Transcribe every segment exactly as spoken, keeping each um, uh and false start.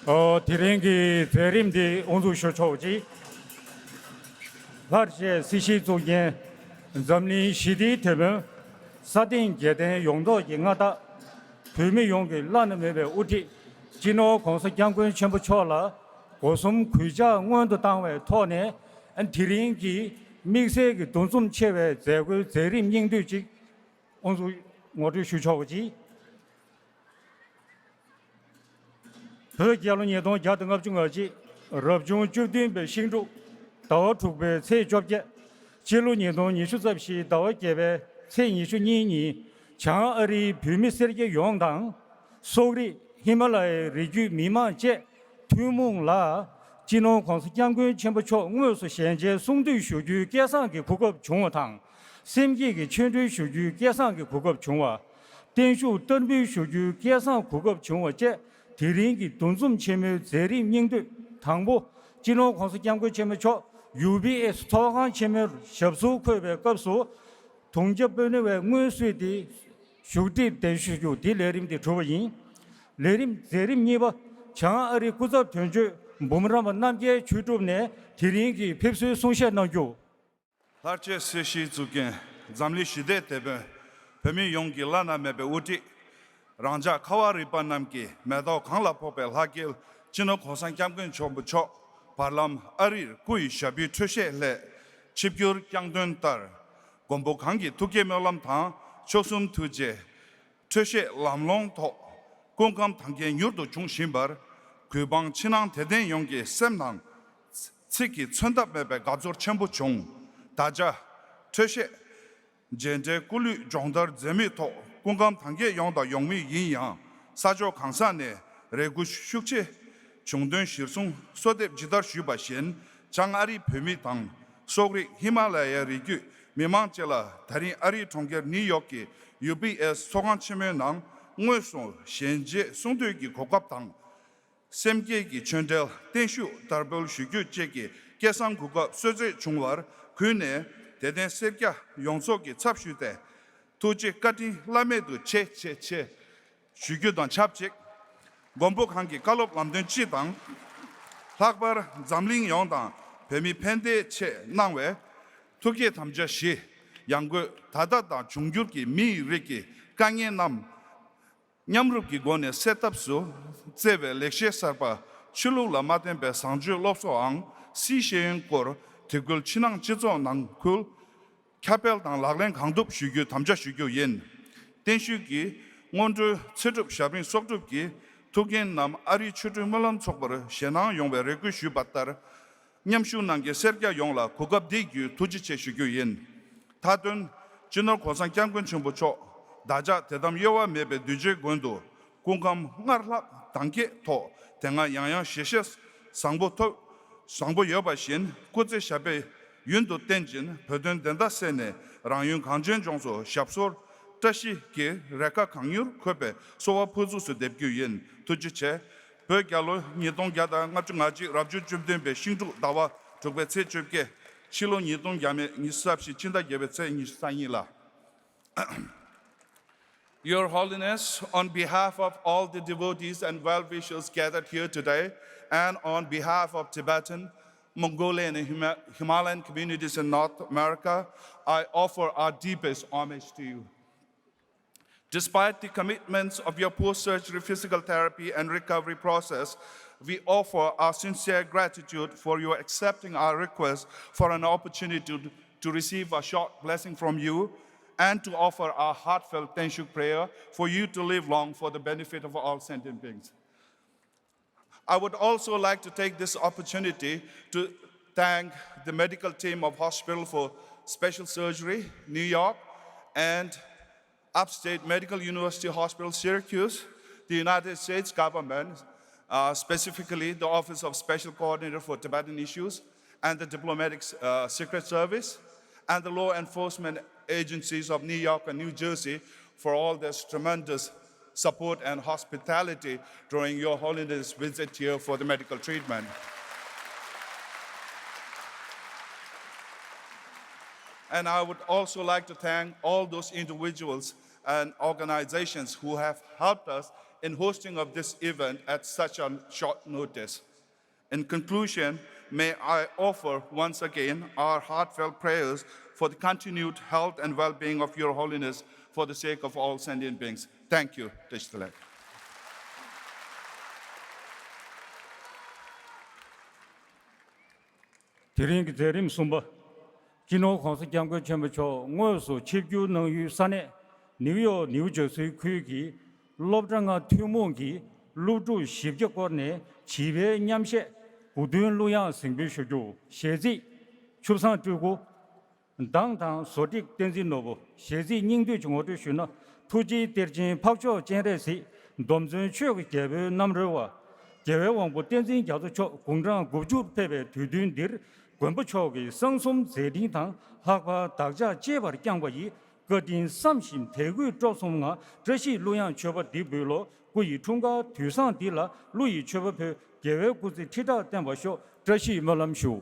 ཨོ། དེ་རིང་གི་མཛད་རིམ་འདི་དབུ་འཛུགས་ཞུ་ཆོག་ཅིག་ལྷར་བཅས་སྲིད་ཞིའི་གཙུག་རྒྱན། འཛམ་གླིང་ཞི་བདེའི་དེད་དཔོན། ས་སྟེང་རྒྱལ་བསྟན་ཡོངས་རྫོགས་ཀྱི་མངའ་བདག་བོད་མི་ཡོངས་ཀྱི་བླ་ན་མེད་པའི་དབུ་ཁྲིད། སྤྱི་ནོར་༧གོང་ས་༧སྐྱབས་མགོན་ཆེན་པོ་མཆོག་ལ་སྒོ་གསུམ་གུས་ཕྱག་སྔོན་དུ་བཏང་བའི་ཐོག་ནས། དེ་རིང་གི་དམིགས་བསལ་གྱི་འདུ་འཛོམས་ཆེ་བའི་མཛད་སྒོའི་མཛད་རིམ་སྙིང་བསྡུས་ཅིག་དབུ་འཛུགས་ངོ་སྤྲོད་ཞུ་ཆོག་པ་ཅིག་བོད་རྒྱལ་ལོ་ཉིས་སྟོང་བརྒྱ་དང་ལྔ་བཅུ་ང་གཅིག་རབ་བྱུང་བཅུ་བདུན་པའི་ཤིང་འབྲུག་ཟླ་བ་དྲུག་པའི་ཚེས་བཅོ་བརྒྱད། སྤྱི་ལོ་ཉིས་སྟོང་ཉི་ཤུ་རྩ་བཞི་ཟླ་བ་བརྒྱད་པའི་ཚེས་ཉི་ཤུ་གཉིས་ཉིན། བྱང་ཨ་རིའི་བོད་མི་སེར་སྐྱ་ཡོངས་དང་། སོག་རིགས། ཧི་མ་ལ་ཡའི་རི་རྒྱུད་མི་མང་བཅས་ཐུན་མོང་ལ། སྤྱི་ནོར་༧གོང་ས་༧སྐྱབས་མགོན་ཆེན་པོ་མཆོག་དངོས་སུ་ཞལ་མཇལ་གསུང་བསྟོད་ཞུ་རྒྱུའི་སྐལ་བཟང་གི་གོ་སྐབས་བྱུང་བ་དང་། སེམས་བསྐྱེད་ཀྱི་ཆོ་འཕྲུལ་ཞུ་རྒྱུའི་སྐལ་བཟང་གི་གོ་སྐབས་བྱུང་བ། བརྟན་བཞུགས་བསྟར་འབུལ་ཞུ་རྒྱུའི་སྐལ་བཟང་གོ་སྐབས་བྱུང་བ་བཅས། དེ་རིང་གི་འདུ་འཛོམས་ཆེན་མོའི་མཛད་རིམ་སྙིང་བསྡུས། དང་པོ། སྤྱི་ནོར་༧གོང་ས་༧སྐྱབས་མགོན་ཆེན་པོ་མཆོག་ཡུ་བི་ཨེས་ཚོགས་ཁང་ཆེན་མོའི་ཞབས་སོར་འཁོད་པའི་སྐབས་སུ། དུང་རྒྱ་དཔོན་རི་བའི་སྔོན་བསུས་ཏེ། བཞུགས་ཁྲིར་གདན་ཞུ་རྒྱུ་འདི་ལས་རིམ་འདི་གྲུབ་པ་ཡིན། ལས་རིམ་མཛད་རིམ་གཉིས་པ། བྱང་ཨ་རིའི་སྐུ་ཚབ་དོན་གཅོད་འབུམ་རམས་པ་རྣམ་རྒྱལ་ཆོས་གྲུབ་ནས་དེ་རིང་གི་ཕེབས་བསུའི་གསུང་བཤད་གནང་རྒྱུ། ལྷར་བཅས་སྲིད་ཞིའི་གཙུག་རྒྱན། འཛམ་གླིང་ཞི་བདེའི་དེད་དཔོན། བོད་མི་ཡོངས་ཀྱི་བླ་ན་མེད་པའི་དབུ་ཁྲིད། རང་ཅག་ཁ་བ་རི་པ་རྣམས་ཀྱི་མེ་ཏོག་གང་ལ་ཕོག་པའི་ལྷ་སྐལ་སྤྱི་ནོར་༧གོང་ས་༧སྐྱབས་མགོན་ཆེན་པོ་མཆོག་བར་ལམ་ཨ་རིར་སྐུ་ཡི་ཞབས་པུས་འཕྲོད་བཞེས་སླད། ཆིབས་བསྒྱུར་བསྐྱངས་དོན་ལྟར། མགོན་པོ་གང་གི་ཐུགས་བསྐྱེད་སྨོན་ལམ་དང་མཆོག་གསུམ་ཐུགས་རྗེ། འཕྲོད་བཞེས་ལམ་ལྷོང་ཐོག་སྐུ་ཁམས་དྭངས་རྒྱས་མྱུར་དུ་འབྱུང་བཞིན་པར། གུས་འབངས་ཕྱི་ནང་དད་ལྡན་ཡོངས་ཀྱི་སེམས་ནང་ཚིག་གིས་མཚོན་ཐབས་མེད་པའི་དགའ་ཚོར་ཆེན་པོ་བྱུང་། ད་ཆ་འཕྲོད་བཞེས། རྗེས་འབྲེལ་སྐུ་ལུས་སྦྱོང་བརྡར་མཛད་མུས་ཐོག་སྐུ་ཁམས་དྭངས་རྒྱས་ཡོང་དང་ཡོང་མུས་ཡིན་ཡང་། ས་ཕྱོགས་གང་ས་ནས་རེ་སྐུལ་ཤུགས་ཆེ་བྱུང་དོན་གཞིར་བཟུང་གསོལ་འདེབས་ཇི་ལྟར་ཞུས་པ་བཞིན། བྱང་ཨ་རིའི་བོད་མི་དང་སོག་རིགས་ཧི་མ་ལ་ཡའི་རི་རྒྱུད་མི་མང་བཅས་ལ་ད་རིང་ཨ་རིའི་གྲོང་ཁྱེར་ནིའུ་ཡོག་གི་ཡུ་བི་ཨེས་ཚོགས་ཁང་ཆེན་མོའི་ནང་དངོས་སུ་ཞལ་མཇལ་གསུང་བསྟོད་ཀྱི་གོ་སྐབས་དང་། སེམས་བསྐྱེད་ཀྱི་ཆོས་འབྲེལ་བརྟན་བཞུགས་དར་སྤེལ་ཞུ་རྒྱུ་བཅས་ཀྱི་སྐལ་བཟང་གོ་སྐབས་གསོལ་སྩལ་བྱུང་བར་གུས་ནས་དད་ལྡན་སེར་སྐྱ་ཡོངས་རྫོགས་ཀྱི་ཚབ་ཞུས་ཏེ། ཐུགས་རྗེ་བཀའ་དྲིན་བླ་མེད་དུ་ཆེ་ཆེ་ཆེ་ཞུ་རྒྱུ་དང་ཆབས་ཅིག་མགོན་པོ་གང་གི་བཀའ་སློབ་ལམ་སྟོན་སྤྱི་དང་། ལྷག་པར་འཛམ་གླིང་ཡོངས་དང་བོད་མི་ཕན་བདེའི་ཆེད་གནང་བའི་ཐུགས་བསྐྱེད་དམ་བཅའ་བཞི། ཡང་སྒོས་ད་ལྟ་དང་འབྱུང་འགྱུར་གྱི་མིའི་རིགས་ཀྱི་དཀའ་ངལ་རྣམས། མཉམ་རུབ་ཀྱི་སྒོ་ནས་སེལ་ཐབས་སུ་བརྩེ་བའི་ལེགས་བཤད་གསར་པ། ཆོས་ལུགས་ལ་མ་བརྟེན་པའི་བཟང་སྤྱོད་སློབ་གསོའམ་སྲིད་ཤེས་ཡོན་སྐོར་དེ་ཁུལ་ཕྱི་ནང་སྤྱི་ཚོགས་ནང་ཁུལ་ཁྱབ་སྤེལ་དང་ལག་ལེན་གང་ཐུབ་ཞུ་རྒྱུའི་དམ་བཅའ་ཞུ་རྒྱུ་ཡིན། བརྟན་བཞུགས་ཀྱི་སྔོན་འགྲོའི་ཚེ་སྒྲུབ་ཞབས་རིམ་གསོག་སྒྲུབ་ཀྱི་ཐུགས་འགན་རྣམས་ཨ་རིའི་ཆོ་འཕྲུལ་སྨོན་ལམ་ཚོགས་པར་ཞེད་སྣང་ཡོང་བའི་རེ་སྐུལ་ཞུས་པ་ལྟར། མཉམ་ཞུགས་གནང་མཁན་སེར་སྐྱ་ཡོངས་ལ་གོ་སྐབས་འདི་བརྒྱུད་ཐུགས་རྗེ་ཆེ་ཞུ་རྒྱུ་ཡིན། མཐའ་དོན། སྤྱི་ནོར་གོང་ས་སྐྱབས་མགོན་ཆེན་པོ་མཆོག་བདག་ཅག་དད་དམ་གཡོ་བ་མེད་པའི་གདུལ་བྱའི་མགོན་དུ་སྐུ་ཁམས་སྔར་ལྷག་དྭངས་སྐྱེད་ཐོག་དེ་སྔ་ཡང་ཡང་ཞལ་བཞེས་བཟང་པོ་ཐོབ། བཟང་པོ་ཡོད་པ་བཞིན་སྐུ་ཚེ་ཞབས་པད་ཡུན་དུ་བརྟན་ཅིང་བོད་དོན་བདེན་མཐའ་གསལ་ནས་རང་ཡུལ་གངས་ཅན་ལྗོངས་སུ་ཞབས་སོར་བཀྲ་ཤིས་ཀྱི་རེ་ཁ་གང་མྱུར་འཁོད་པའི་གསོལ་བ་ཕུར་ཚུགས་སུ་འདེབས་རྒྱུ་ཡིན། ཐུགས་རྗེ་ཆེ། བོད་རྒྱལ་ལོ་ཉིས་སྟོང་བརྒྱ་དང་ལྔ་བཅུ་ང་གཅིག་རབ་བྱུང་བཅུ་བདུན་པའི་ཤིང་འབྲུག་ཟླ་བ་དྲུག་པའི་ཚེས་བཅོ་བརྒྱད། ཕྱི་ལོ་ཉིས་སྟོང་བརྒྱ་མེད་ཉི་ཤུ་རྩ་བཞི་ཕྱི་ཟླ་བརྒྱད་པའི་ཚེས་ཉི་ཤུ་རྩ་གཉིས་ལ། Your Holiness, on behalf of all the devotees and well-wishers gathered here today, and on behalf of Tibetan, Mongolian, and Hima-, Himalayan communities in North America, I offer our deepest homage to you. Despite the commitments of your post-surgery physical therapy and recovery process, we offer our sincere gratitude for your accepting our request for an opportunity to, to receive a short blessing from you and to offer our heartfelt Tenshu prayer for you to live long for the benefit of all sentient beings. I would also like to take this opportunity to thank the medical team of Hospital for Special Surgery, New York, and Upstate Medical University Hospital, Syracuse, the United States government, uh, specifically the Office of Special Coordinator for Tibetan Issues, and the diplomatic, uh, Secret Service, and the law enforcement agencies of New York and New Jersey for all this tremendous support and hospitality during Your Holiness' visit here for the medical treatment. And I would also like to thank all those individuals and organizations who have helped us in hosting of this event at such a short notice. In conclusion, may I offer once again our heartfelt prayers for the continued health and well-being of Your Holiness for the sake of all sentient beings. Thank you. Tesh Talek. དེ་རིང་གི་མཛད་རིམ་གསུམ་པ། སྤྱི་ནོར་༸གོང་ས་༸སྐྱབས་མགོན་ཆེན་པོ་མཆོག་དངོས་སུ་ཆིབས་བསྒྱུར་གནང་ཡུལ་ས་གནས་ནིའུ་ཡོག་ནིའུ་ཇར་སི་ཁུལ་གྱི་སློབ་གྲྭ་ལྔ་ཐུན་མོང་གི་སློབ་ཕྲུག་བཞི་བརྒྱ་སྐོར་ནས་བྱིས་པའི་མཉམ་གཞས་གོ་བསྡུར་གླུ་དབྱངས་གཟིགས་འབུལ་ཞུ་རྒྱུ། གཞས་ཚིག་ཆུ་བཟང་སྤྲུལ་སྐུ། གདངས་དང་བཟོ་སྒྲིག་བསྟན་འཛིན་ནོར་བུ། གཞས་ཚིག་སྙིང་བསྡུས་ཀྱི་ངོ་སྤྲོད་ཞུས་ན། ཐུགས་རྗེའི་གཏེར་ཆེན་འཕགས་མཆོག་སྤྱན་རས་གཟིགས། སྡོམ་བརྩོན་ཆོས་ཀྱི་རྒྱལ་པོའི་རྣམ་རོལ་པ། རྒྱལ་བའི་དབང་པོ་བསྟན་འཛིན་རྒྱ་མཚོ་མཆོག་དགུང་གྲངས་དགུ་བཅུར་ཕེབས་པའི་དུས་སྟོན་འདིར། མགོན་པོ་མཆོག་གི་གསང་གསུམ་མཛད་འཕྲིན་དང་ལྷག་པར་བདག་ཅག་གཅེས་པར་བསྐྱངས་པ་ཡི་བཀའ་དྲིན་བསམ་ཞིང་དད་གུས་སྤྲོ་གསུམ་ངང་བཀྲ་ཤིས་གླུ་དབྱངས་མཆོད་པ་འདི་འབུལ་ལོ། སྐུ་ཡི་འཁྲུངས་སྐར་དུས་བཟང་འདི་ལ་གླུ་ཡི་མཆོད་པ་ཕུལ། རྒྱལ་བའི་སྐུ་ཚེ་ཁྲི་ཕྲག་བརྟན་པར་ཤོག། བཀྲ་ཤིས་སྨོན་ལམ་ཞུ།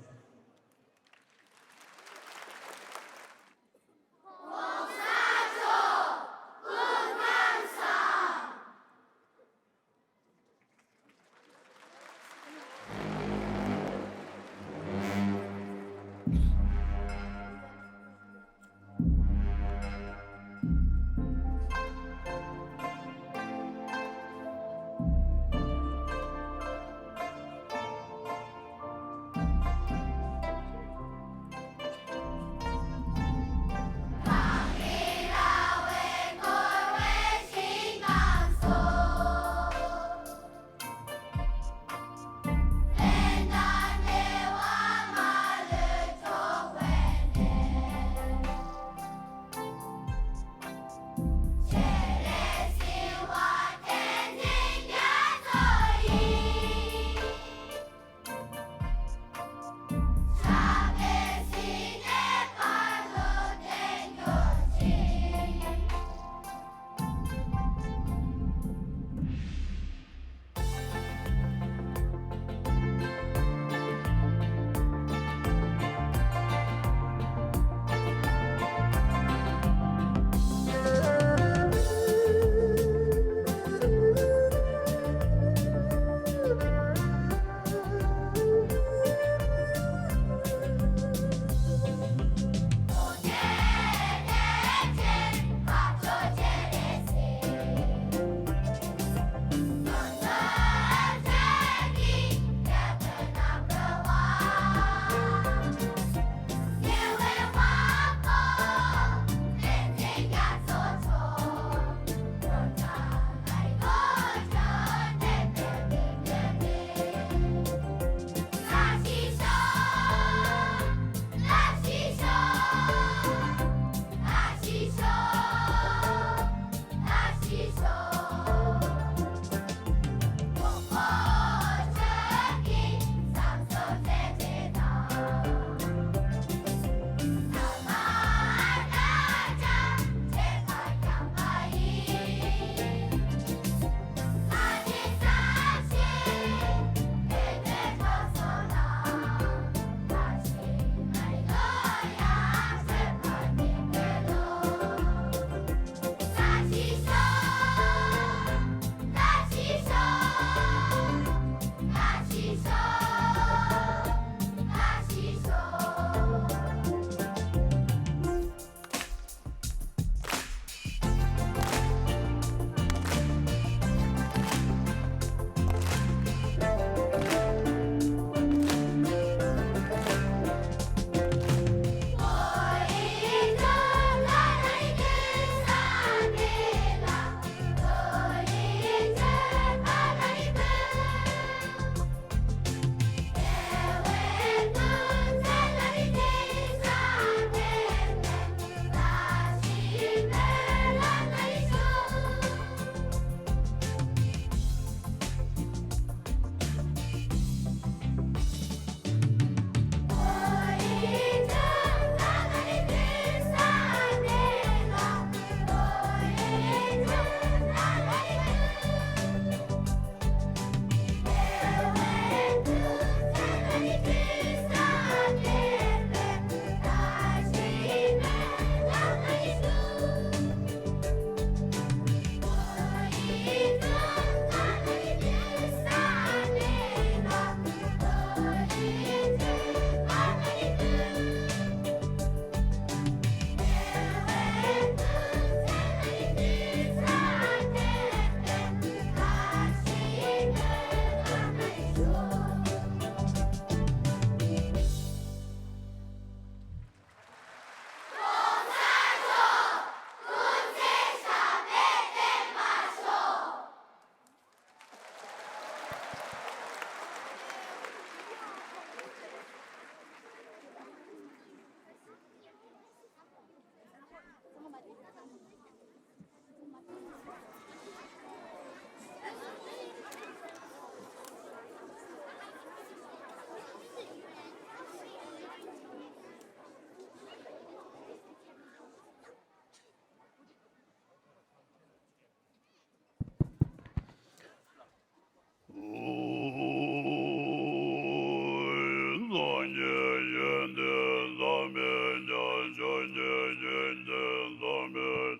སངས་རྒྱས་ཡོན་ཏན་བསམ་པས་ཀྱང་། ཆོས་ཉིད་ཡོན་ཏན་བསམ་པས།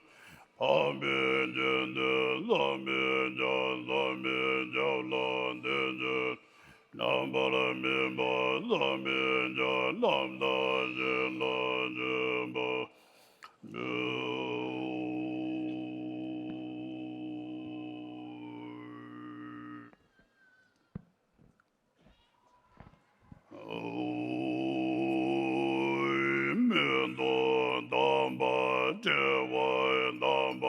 འཕགས་པའི་ཡོན་ཏན་བསམ་པས་ཀྱང་། བསམ་པའི་ཁྱབ་བླ་དེ་ཉིད་རྣམ་པར་སྨིན་པ་བསམ་པས་ཀྱང་། རྣམ་དག་ཞིང་ལ་བྱེད་པ། མེ་ཏོག་དམ་པ་བྲེ་བ་དམ་པ་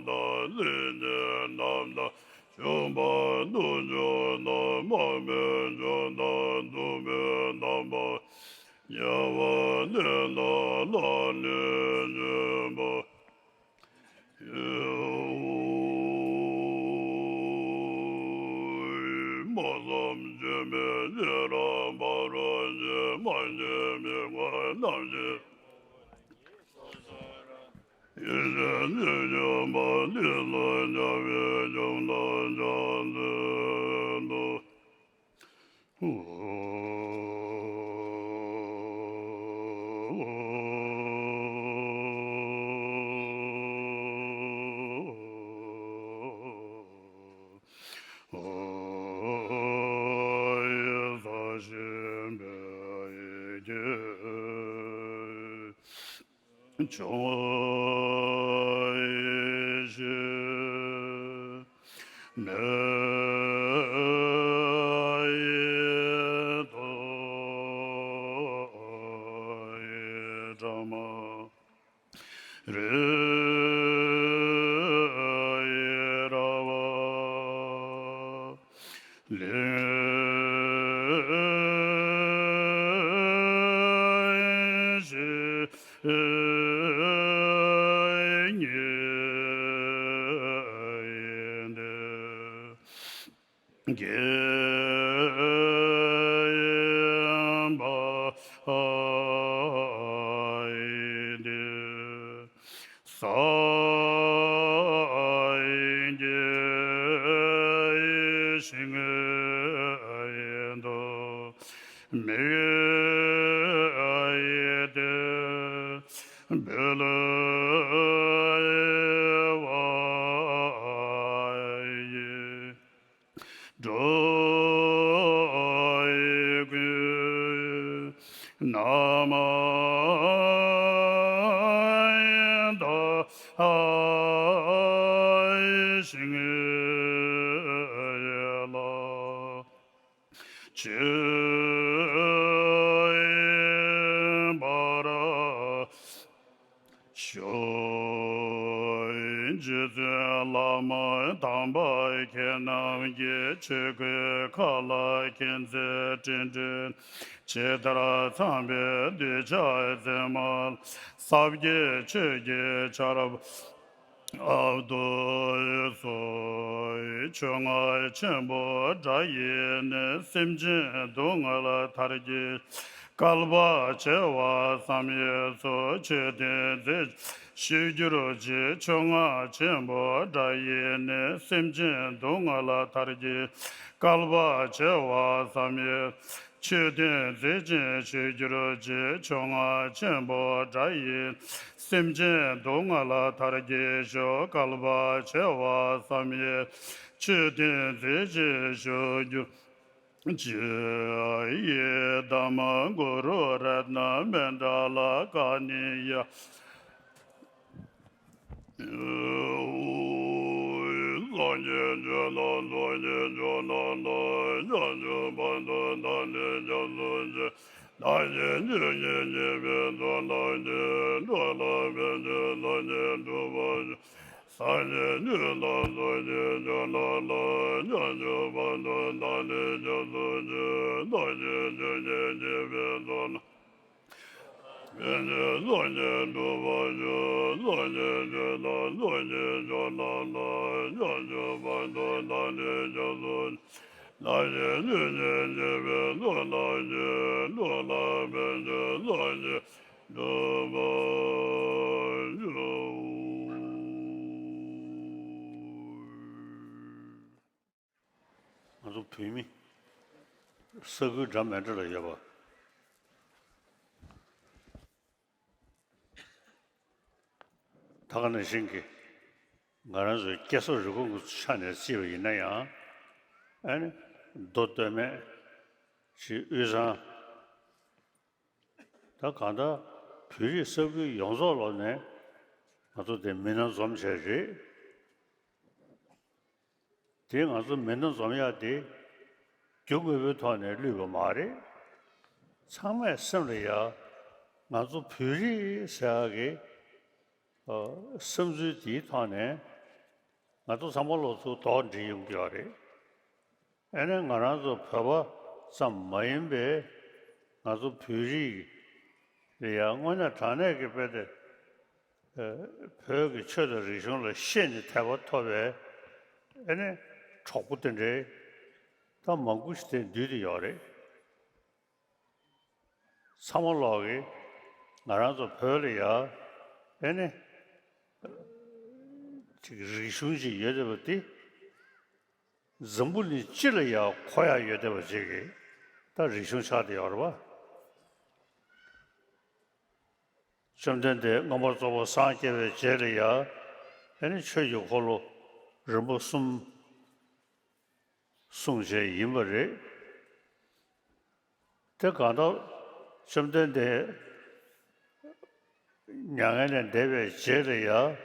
དང་། ལེགས་བརྟན་རྣམ་དག་ཕྱུག་པ་དུག་མཆོག་དང་། མར་མེ་མཆོག་དང་དུ་མེ་དམ་པ། ཉེ་བར་གནས་དང་ལྷ་གནས་བྱེད་པ། སྨྲ་བསམ་བརྗོད་མེད་ཤེས་རབ་ཕ་རོལ་ཕྱིན། མ་སྐྱེས་པའི་ཁམས་རྣམས་ཀྱི། ཡེ་ཤེས་ཉིད་ཡོད་པ། དེ་ལ་ཉེ་བའི་ཡུམ་དང་ཕྱག་འཚལ་ལོ། རི་ཡི་ར་བ། ལིང་ཤེས་ཉིད་ཡིན་ཏེ། དགེ་བ་ཡིན་ཏེ། སངས་རྒྱས་ཞིང་ཡིན་ཏེ། མི་ཡི་སྟེ། བུ་ལ་བ་ཡི། འགྲོ་བའི་ཀུན་རྣམ་དག་ཞིང་ཡལ་ལ། ཆོས་ཡིན་པར་ཤོག། རྗེ་བཙུན་བླ་མ་དམ་པ་ཁྱེད་རྣམས་ཀྱི་ཆོས་སྐུའི་མཁའ་ལ་མཁྱེན་བརྩེ་སྤྲིན་འདྲེན་ཇི་ལྟར་ཚངས་པའི་གདུལ་བྱ་མཚན་མ་ལ། ཟབ་རྒྱས་ཆོས་ཀྱི་ཆར་པ་ཨ་ཏུ་སོ། ཆོས་རྔ་ཆེན་པོ་སྒྲ་ཡིས་ནི། སེམས་ཅན་སྡུག་བསྔལ་མཐར་གྱིས། བསྐལ་པ་བྱེ་བ་བསམ་ཡས་སུ། མཆོད་རྟེན་མཛེས་བཞུགས་གྱུར་ཅིག། ཆོས་རྔ་ཆེན་པོ་སྒྲ་ཡིས་ནི། སེམས་ཅན་སྡུག་བསྔལ་མཐར་གྱིས། བསྐལ་པ་བྱེ་བ་བསམ་ཡས། མཆོད་རྟེན་མཛེས་ཅན་བཞུགས་གྱུར་ཅིག། ཆོས་རྔ་ཆེན་པོ་སྒྲ་ཡིས། སེམས་ཅན་སྡུག་བསྔལ་མཐར་གྱིས་ཤོག། བསྐལ་པ་བྱེ་བ་བསམ་ཡས། མཆོད་རྟེན་མཛེས་ཅན་བཞུགས་གྱུར་ཅིག། ཡི་དམ་གུ་རུ་རཏྣ་མཎྜལ་ཀ་ཎི་ཡ། སངས་རྒྱས་ཆོས་དང་ཚོགས་ཀྱི་མཆོག་རྣམས་དང་། བྱང་ཆུབ་བར་དུ་བདག་ནི་སྐྱབས་སུ་མཆི། བདག་གིས་ཆོས་ཉིད་ཉན་པའི་ཚོགས་རྣམས་ཀྱིས། འགྲོ་ལ་ཕན་ཕྱིར་བདག་ནི་སྒྲུབ་པར་ཤོག། སངས་རྒྱས་ཆོས་དང་ཚོགས་ཀྱི་མཆོག་རྣམས་དང་། བྱང་ཆུབ་བར་དུ་བདག་ནི་སྐྱབས་སུ་མཆི། བདག་གིས་ཆོས་ཉིད་ཉན་པའི་ཚོགས་རྣམས། ཕན་ཕྱིར་བདག་ནི་སྒྲུབ་པར་ཤོག། སངས་རྒྱས་ཆོས་དང་ཚོགས་ཀྱི་མཆོག་རྣམས་དང་། བྱང་ཆུབ་བར་དུ་བདག་ནི་སྐྱབས་སུ་མཆི། བདག་གིས་ཆོས་ཉིད་ཉན་པའི་ཚོགས་རྣམས་ཀྱིས། འགྲོ་ལ་ཕན་ཕྱིར་བདག་ནི་སྒྲུབ་པར་ཤོག། ང་ཚོ་བོད་མི་ས་ཁུལ་འདྲ་མི་འདྲ་ལ་ཡོད་པ། ད་ག་ནང་བཞིན་གྱི་ང་རང་ཚོའི་སྐྱེ་ས་རུས་ཁུངས་ཀྱི་ཆ་ནས་བརྩིས་པ་ཡིན་ན་ཡང་། ཨ་ནི་མདོ་སྟོད་སྨད་ཀྱི་དབུས་གཙང་། ད་གང་ལྟར་བོད་རིགས་ས་ཁུལ་ཡོངས་རྫོགས་ལོག་ནས་ང་ཚོ་དེ་མི་སྣ་འཛོམས་བྱས་རེད། དེ་ང་ཚོ་མི་སྣ་འཛོམས་ཡག་དེ་རྒྱུ་དངོས་པོའི་ཐོག་ནས་བསླུས་པ་མ་རེད། ཚང་མས་སེམས་ལ་ཡ་ང་ཚོ་བོད་རིགས་ཟེར་ཡག་གི་ཨ་བསམ་ཚུལ་དེའི་ཐོག་ནས་ང་ཚོ་ཚང་མ་ལོ་ཚོ་དོགས་འདྲི་ཡོང་གི་ཡོད་རེད། ཨ་ནི་ང་རང་ཚོ་བོད་པ་ཙམ་མ་ཡིན་པའི་ང་ཚོ་བོད་རིགས་ལ་ཡང་དངོས་གནས་དྲང་གནས་ཀྱི་དཔེ་དེ་ཨ་བོད་ཀྱི་ཆོས་དང་རིག་གཞུང་ལ་ཤེས་ནས་དད་པ་ཐོབ་པའི་ཨ་ནི་གྲོགས་པོ་དེ་འདྲའི་ད་མང་པོ་ཞིག་དེ་འདུས་ཏེ་ཡོད་རེད། ཚང་མ་ལོག་གིས་ང་རང་ཚོ་བོད་ལ་ཡ་ཨེ་ནི་ཅིག་རིག་གཞུང་ཅིག་ཡོད་བསྡད་པ་དེ་འཛམ་བུ་གླིང་སྤྱི་ལ་ཡ་གོ་ཡ་ཡོད་བསྡད་པ་ཅིག་གི་ད་རིག་གཞུང་ཆགས་བསྡད་ཡོད་རེད་པ། བཅོམ་ལྡན་འདས་མངོན་པར་རྫོགས་པར་སངས་རྒྱས་པའི་རྗེས་ལ་ཡ་ཨེ་ནི་ཆོས་ཀྱི་འཁོར་ལོ་རིམ་པ་གསུམ་གསུངས་བྱས་ཡིན་པ་རེད། དེ་གང་ལྟར་བཅོམ་ལྡན་འདས་མྱ་ངན་ལས་འདས་པའི་རྗེས་ལ་ཡང་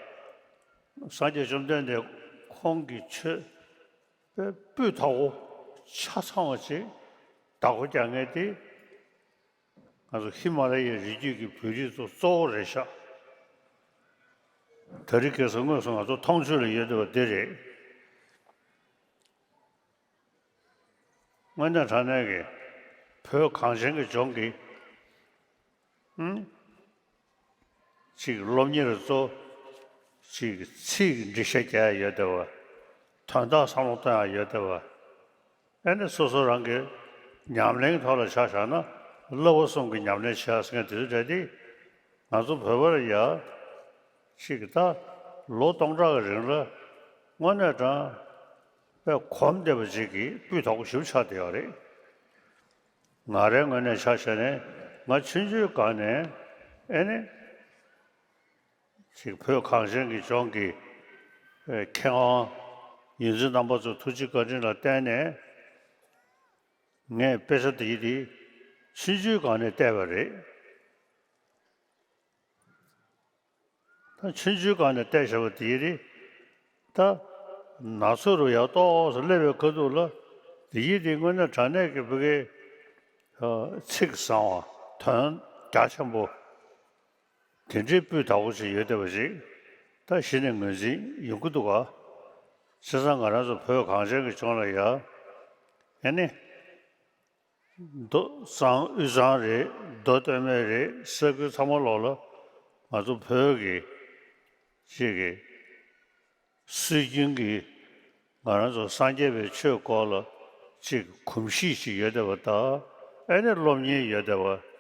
སངས་རྒྱས་བཅོམ་ལྡན་འདས་ཁོང་གི་ཆོས་དཔེ་སྤུས་དག་པོ་ཆ་ཚང་བ་ཅིག་བདག་པོ་རྒྱག་མཁན་དེ་ང་ཚོ་ཧི་མ་ལ་ཡའི་རི་རྒྱུད་ཀྱི་བོད་རིགས་ཚོ་གཙོ་བོ་རེད་ཤག་དེ་རིང་ཁ་སང་དངོས་སུ་ང་ཚོ་མཐོང་ཆོས་ལ་ཡོད་བསྡད་པ་འདི་རེད། དངོས་གནས་དྲང་གནས་ཀྱི་བོད་གངས་ཅན་གྱི་ལྗོངས་ཀྱི་ཨུམ། ཅིག་སློབ་གཉེར་གཙོ་ཅིག་ཚིག་འགྲེལ་བཤད་རྒྱག་ཡ་ཡོད་བསྡད་པ། དོན་དག་བསམ་བློ་གཏོང་ཡ་ཡོད་བསྡད་པ། ཨ་ནི་སོ་སོ་རང་གི་ཉམས་ལེན་ཐོག་ལ་ཆ་བཞག་ན་བསླབ་པ་གསུམ་གྱི་ཉམས་ལེན་བྱེད་ཡ་ཟེར་མཁན་དེ་ཚོ་འདྲ་དེ། ང་ཚོ་བོད་པར་ཡ་ཅིག་ད་ལོ་སྟོང་ཕྲག་གི་རིང་ལ་དངོས་གནས་དྲང་དཔེ་གོམས་བསྡད་པ་ཅིག་གི་སྤུས་དག་པོ་ཞིག་ཆགས་བསྡད་ཡོད་རེད། ང་རའི་ངོས་ནས་ཆ་བཞག་ནས་ང་ཆུང་ཆུང་སྒང་ནས་ཨེ་ནི་ཅིག་བོད་གངས་ཅན་གྱི་ལྗོངས་ཀྱི་ཨེ་མཁས་དབང་ཡོངས་འཛིན་རྣམ་པ་ཚོ་ཐུགས་རྗེ་བཀའ་དྲིན་ལ་བརྟེན་ནས་ངས་དཔེ་ཆ་དེ་དེ་ཆུང་ཆུང་སྒང་ནས་བལྟས་པ་རེད། ད་ཆུང་ཆུང་སྒང་ནས་བལྟས་བཞག་པ་དེ་རེད། ད་ན་ཚོད་རུ་ཡར་ཏོག་ཙམ་སླེབས་པའི་ཁ་ཐུག་ལ་དེ་ཡིན་དེ་དངོས་གནས་དྲང་གནས་ཀྱི་བོད་སྐད་ཚིག་བཟང་བ་དོན་རྒྱ་ཆེན་པོ་དེ་འདྲའི་སྤུས་དག་པོ་ཞིག་ཡོད་བསྡད་པ་ཞིག་ད་གཞི་ནས་ངོས་འཛིན་ཡོང་གི་འདུག་ག་བྱས་ཙང་ང་རང་ཚོ་བོད་གངས་ཅན་གྱི་ལྗོངས་ལ་ཡ་ཨེ་ནི། མདོ་གཙང་དབུས་གཙང་རེད། མདོ་སྟོད་སྨད་རེད། ས་ཁུལ་ཚང་མ་ལོག་ལ་ང་ཚོ་བོད་ཀྱི་ཅིག་གི་སྲོལ་རྒྱུན་གྱི་ང་རང་ཚོ་སངས་རྒྱས་པའི་ཆོས་སྐོར་ལ་ཅིག་གོམས་གཤིས་ཤིག་ཡོད་བསྡད་པ་དང་ཨ་ནི་སློབ་གཉེར་ཡོད་བསྡད་པ།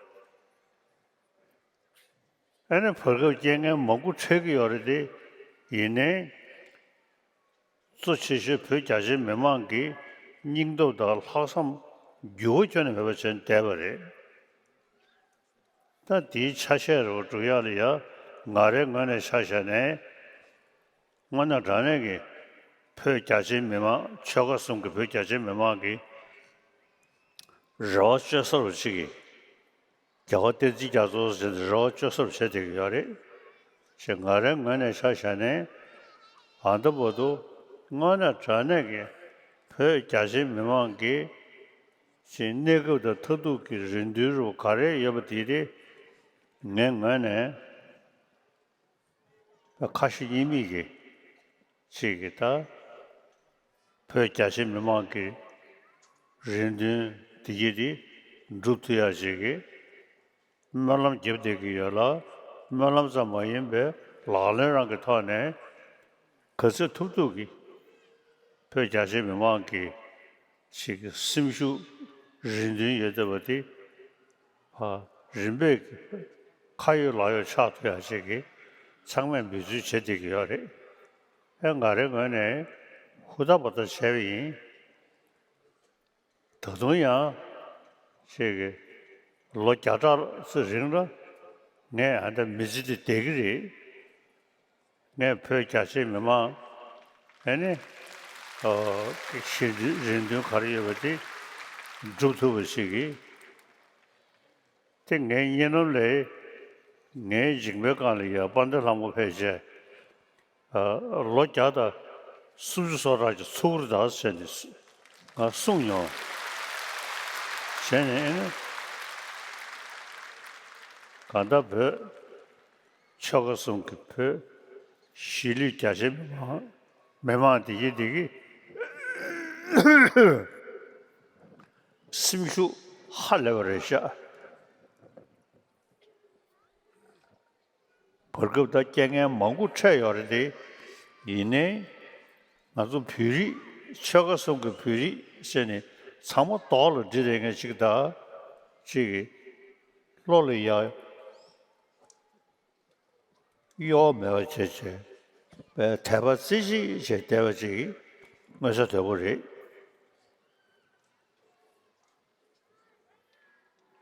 ཨ་ནི་བར་སྐབས་རྐྱེན་ངན་མང་པོ་འཕྲད་ཀྱི་ཡོད་རེད་དེ། ཡིན་ནའི་གཙོ་ཆེ་ཤོས་བོད་རྒྱ་ཆེའི་མི་མང་གི་སྙིང་སྟོབས་དང་ལྷག་བསམ་འགྱུར་བ་ཁྱོན་ནས་མེད་པ་བྱས་བསྡད་པ་རེད། ད་དེའི་ཆ་ཤས་རེ་བ་སྒྲུབ་ཡག་ལ་ཡ་ང་རའི་ངོས་ནས་ཆ་བཞག་ནས་དངོས་གནས་དྲང་གནས་ཀྱི་བོད་རྒྱ་ཆེའི་མི་མང་ཆོལ་ཁ་གསུམ་གྱི་བོད་རྒྱ་ཆེའི་མི་མང་གི་རེ་བ་བཅོལ་ས་རུ་ཅིག་གིས། རྒྱལ་བ་བསྟན་འཛིན་རྒྱ་མཚོ་ཟེར་ཏེ་རེ་བ་བཅོལ་སར་བྱེད་བསྡད་ཀྱི་ཡོད་རེད། ཞེས་ང་རའི་ངོས་ནས་ཆ་བཞག་ནས་ཨ་ད་བར་དུ་དངོས་གནས་དྲང་གནས་ཀྱི་བོད་རྒྱ་ཆེའི་མི་མང་གི་ཅིག་གནས་སྐབས་དང་མཐར་ཐུག་གི་རེ་འདུན་རུ་ག་རེ་ཡོད་པ་དེ་དེ་ངའི་ངོས་ནས། ཁ་ཞེ་གཉིས་མེད་ཀྱི་ཅིག་གི་ད་བོད་རྒྱ་ཆེ་མི་མང་གི་རེ་འདུན་དེ་གྱིས་དེ་འགྲུབ་ཐུབ་ཡ་ཅིག་གི་སྨོན་ལམ་རྒྱབ་བསྡད་ཀྱི་ཡོད་ལ། སྨོན་ལམ་ཙམ་མ་ཡིན་པའི་ལག་ལེན་རང་གི་ཐོག་ནས་ག་ཚོད་ཐུབ་ཐུབ་ཀྱི་བོད་རྒྱ་ཆེ་མི་མང་གི་ཅིག་སེམས་ཤུགས་རེ་འདུན་ཡོད་བསྡད་པ་དེ་ཨ་རིམ་པས་ཁ་ཡོད་ལག་ཡོད་ཆགས་ཐུབ་ཡ་ཅིག་གི་ཚང་མས་འབད་བརྩོན་བྱེད་བསྡད་ཀྱི་ཡོད་རེད། ཨེ་ང་རའི་ངོས་ནས་ཧུར་ཐག་འབད་ཐག་བྱས་པ་ཡིན། ད་དུང་ཡང་ཅིག་གི་ལོ་བརྒྱ་ཕྲག་ཙམ་རིང་ལ་ངས་ཨ་ད་མི་ཚེ་འདི་བསྡད་ཀྱི་རེད། ངས་བོད་རྒྱ་ཆེའི་མི་མང་ཨེ་ནི་ཨོ་གི་ཞི་བདེ་རེ་འདུན་ག་རེ་ཡོད་པ་དེ་སྒྲུབ་ཐུབ་པ་ཞིག་གིས། དེ་ངའི་གཉིད་ལམ་ལས་ངའི་མཇིང་པའི་སྒང་ལ་ཡ་དཔལ་ལྡན་ལྷ་མོ་ཕལ་ཆེར་ཨ་ལོ་བརྒྱ་དང་སུམ་ཅུ་སོ་གྲངས་ཀྱི་ཚུགས་རེད་ད་ཟེར་ནས་ང་གསུངས་མྱོང་། བྱས་ནས་ཨེ་ནི་གང་ལྟར་བོད་ཆོལ་ཁ་གསུམ་གྱི་བོད་གཞིས་ལུས་རྒྱ་ཆེ་མི་མང་མི་མང་དེ་གི་དེ་གི་སེམས་ཤུགས་ཧ་ལས་པ་རེད་ཤག་བར་སྐབས་ད་རྐྱེན་ངན་མང་པོ་འཕྲད་ཡོད་རེད་དེ། ཡིན་ནའི་ང་ཚོ་བོད་རིགས་ཆོལ་ཁ་གསུམ་གྱི་བོད་རིགས་ཟེར་ནས་ཚང་མ་རྡོག་ལ་སྒྲིལ་བསྡད་མཁན་ཅིག་དང་ཅིག་གི་བློ་ལ་ཡ་གཡོ་བ་མེད་པ་བྱས་བྱས་པའི་དད་པ་རྩེ་གཅིག་བྱས་བསྡད་པ་ཅིག་མངོན་གསལ་དོད་པོ་རེད།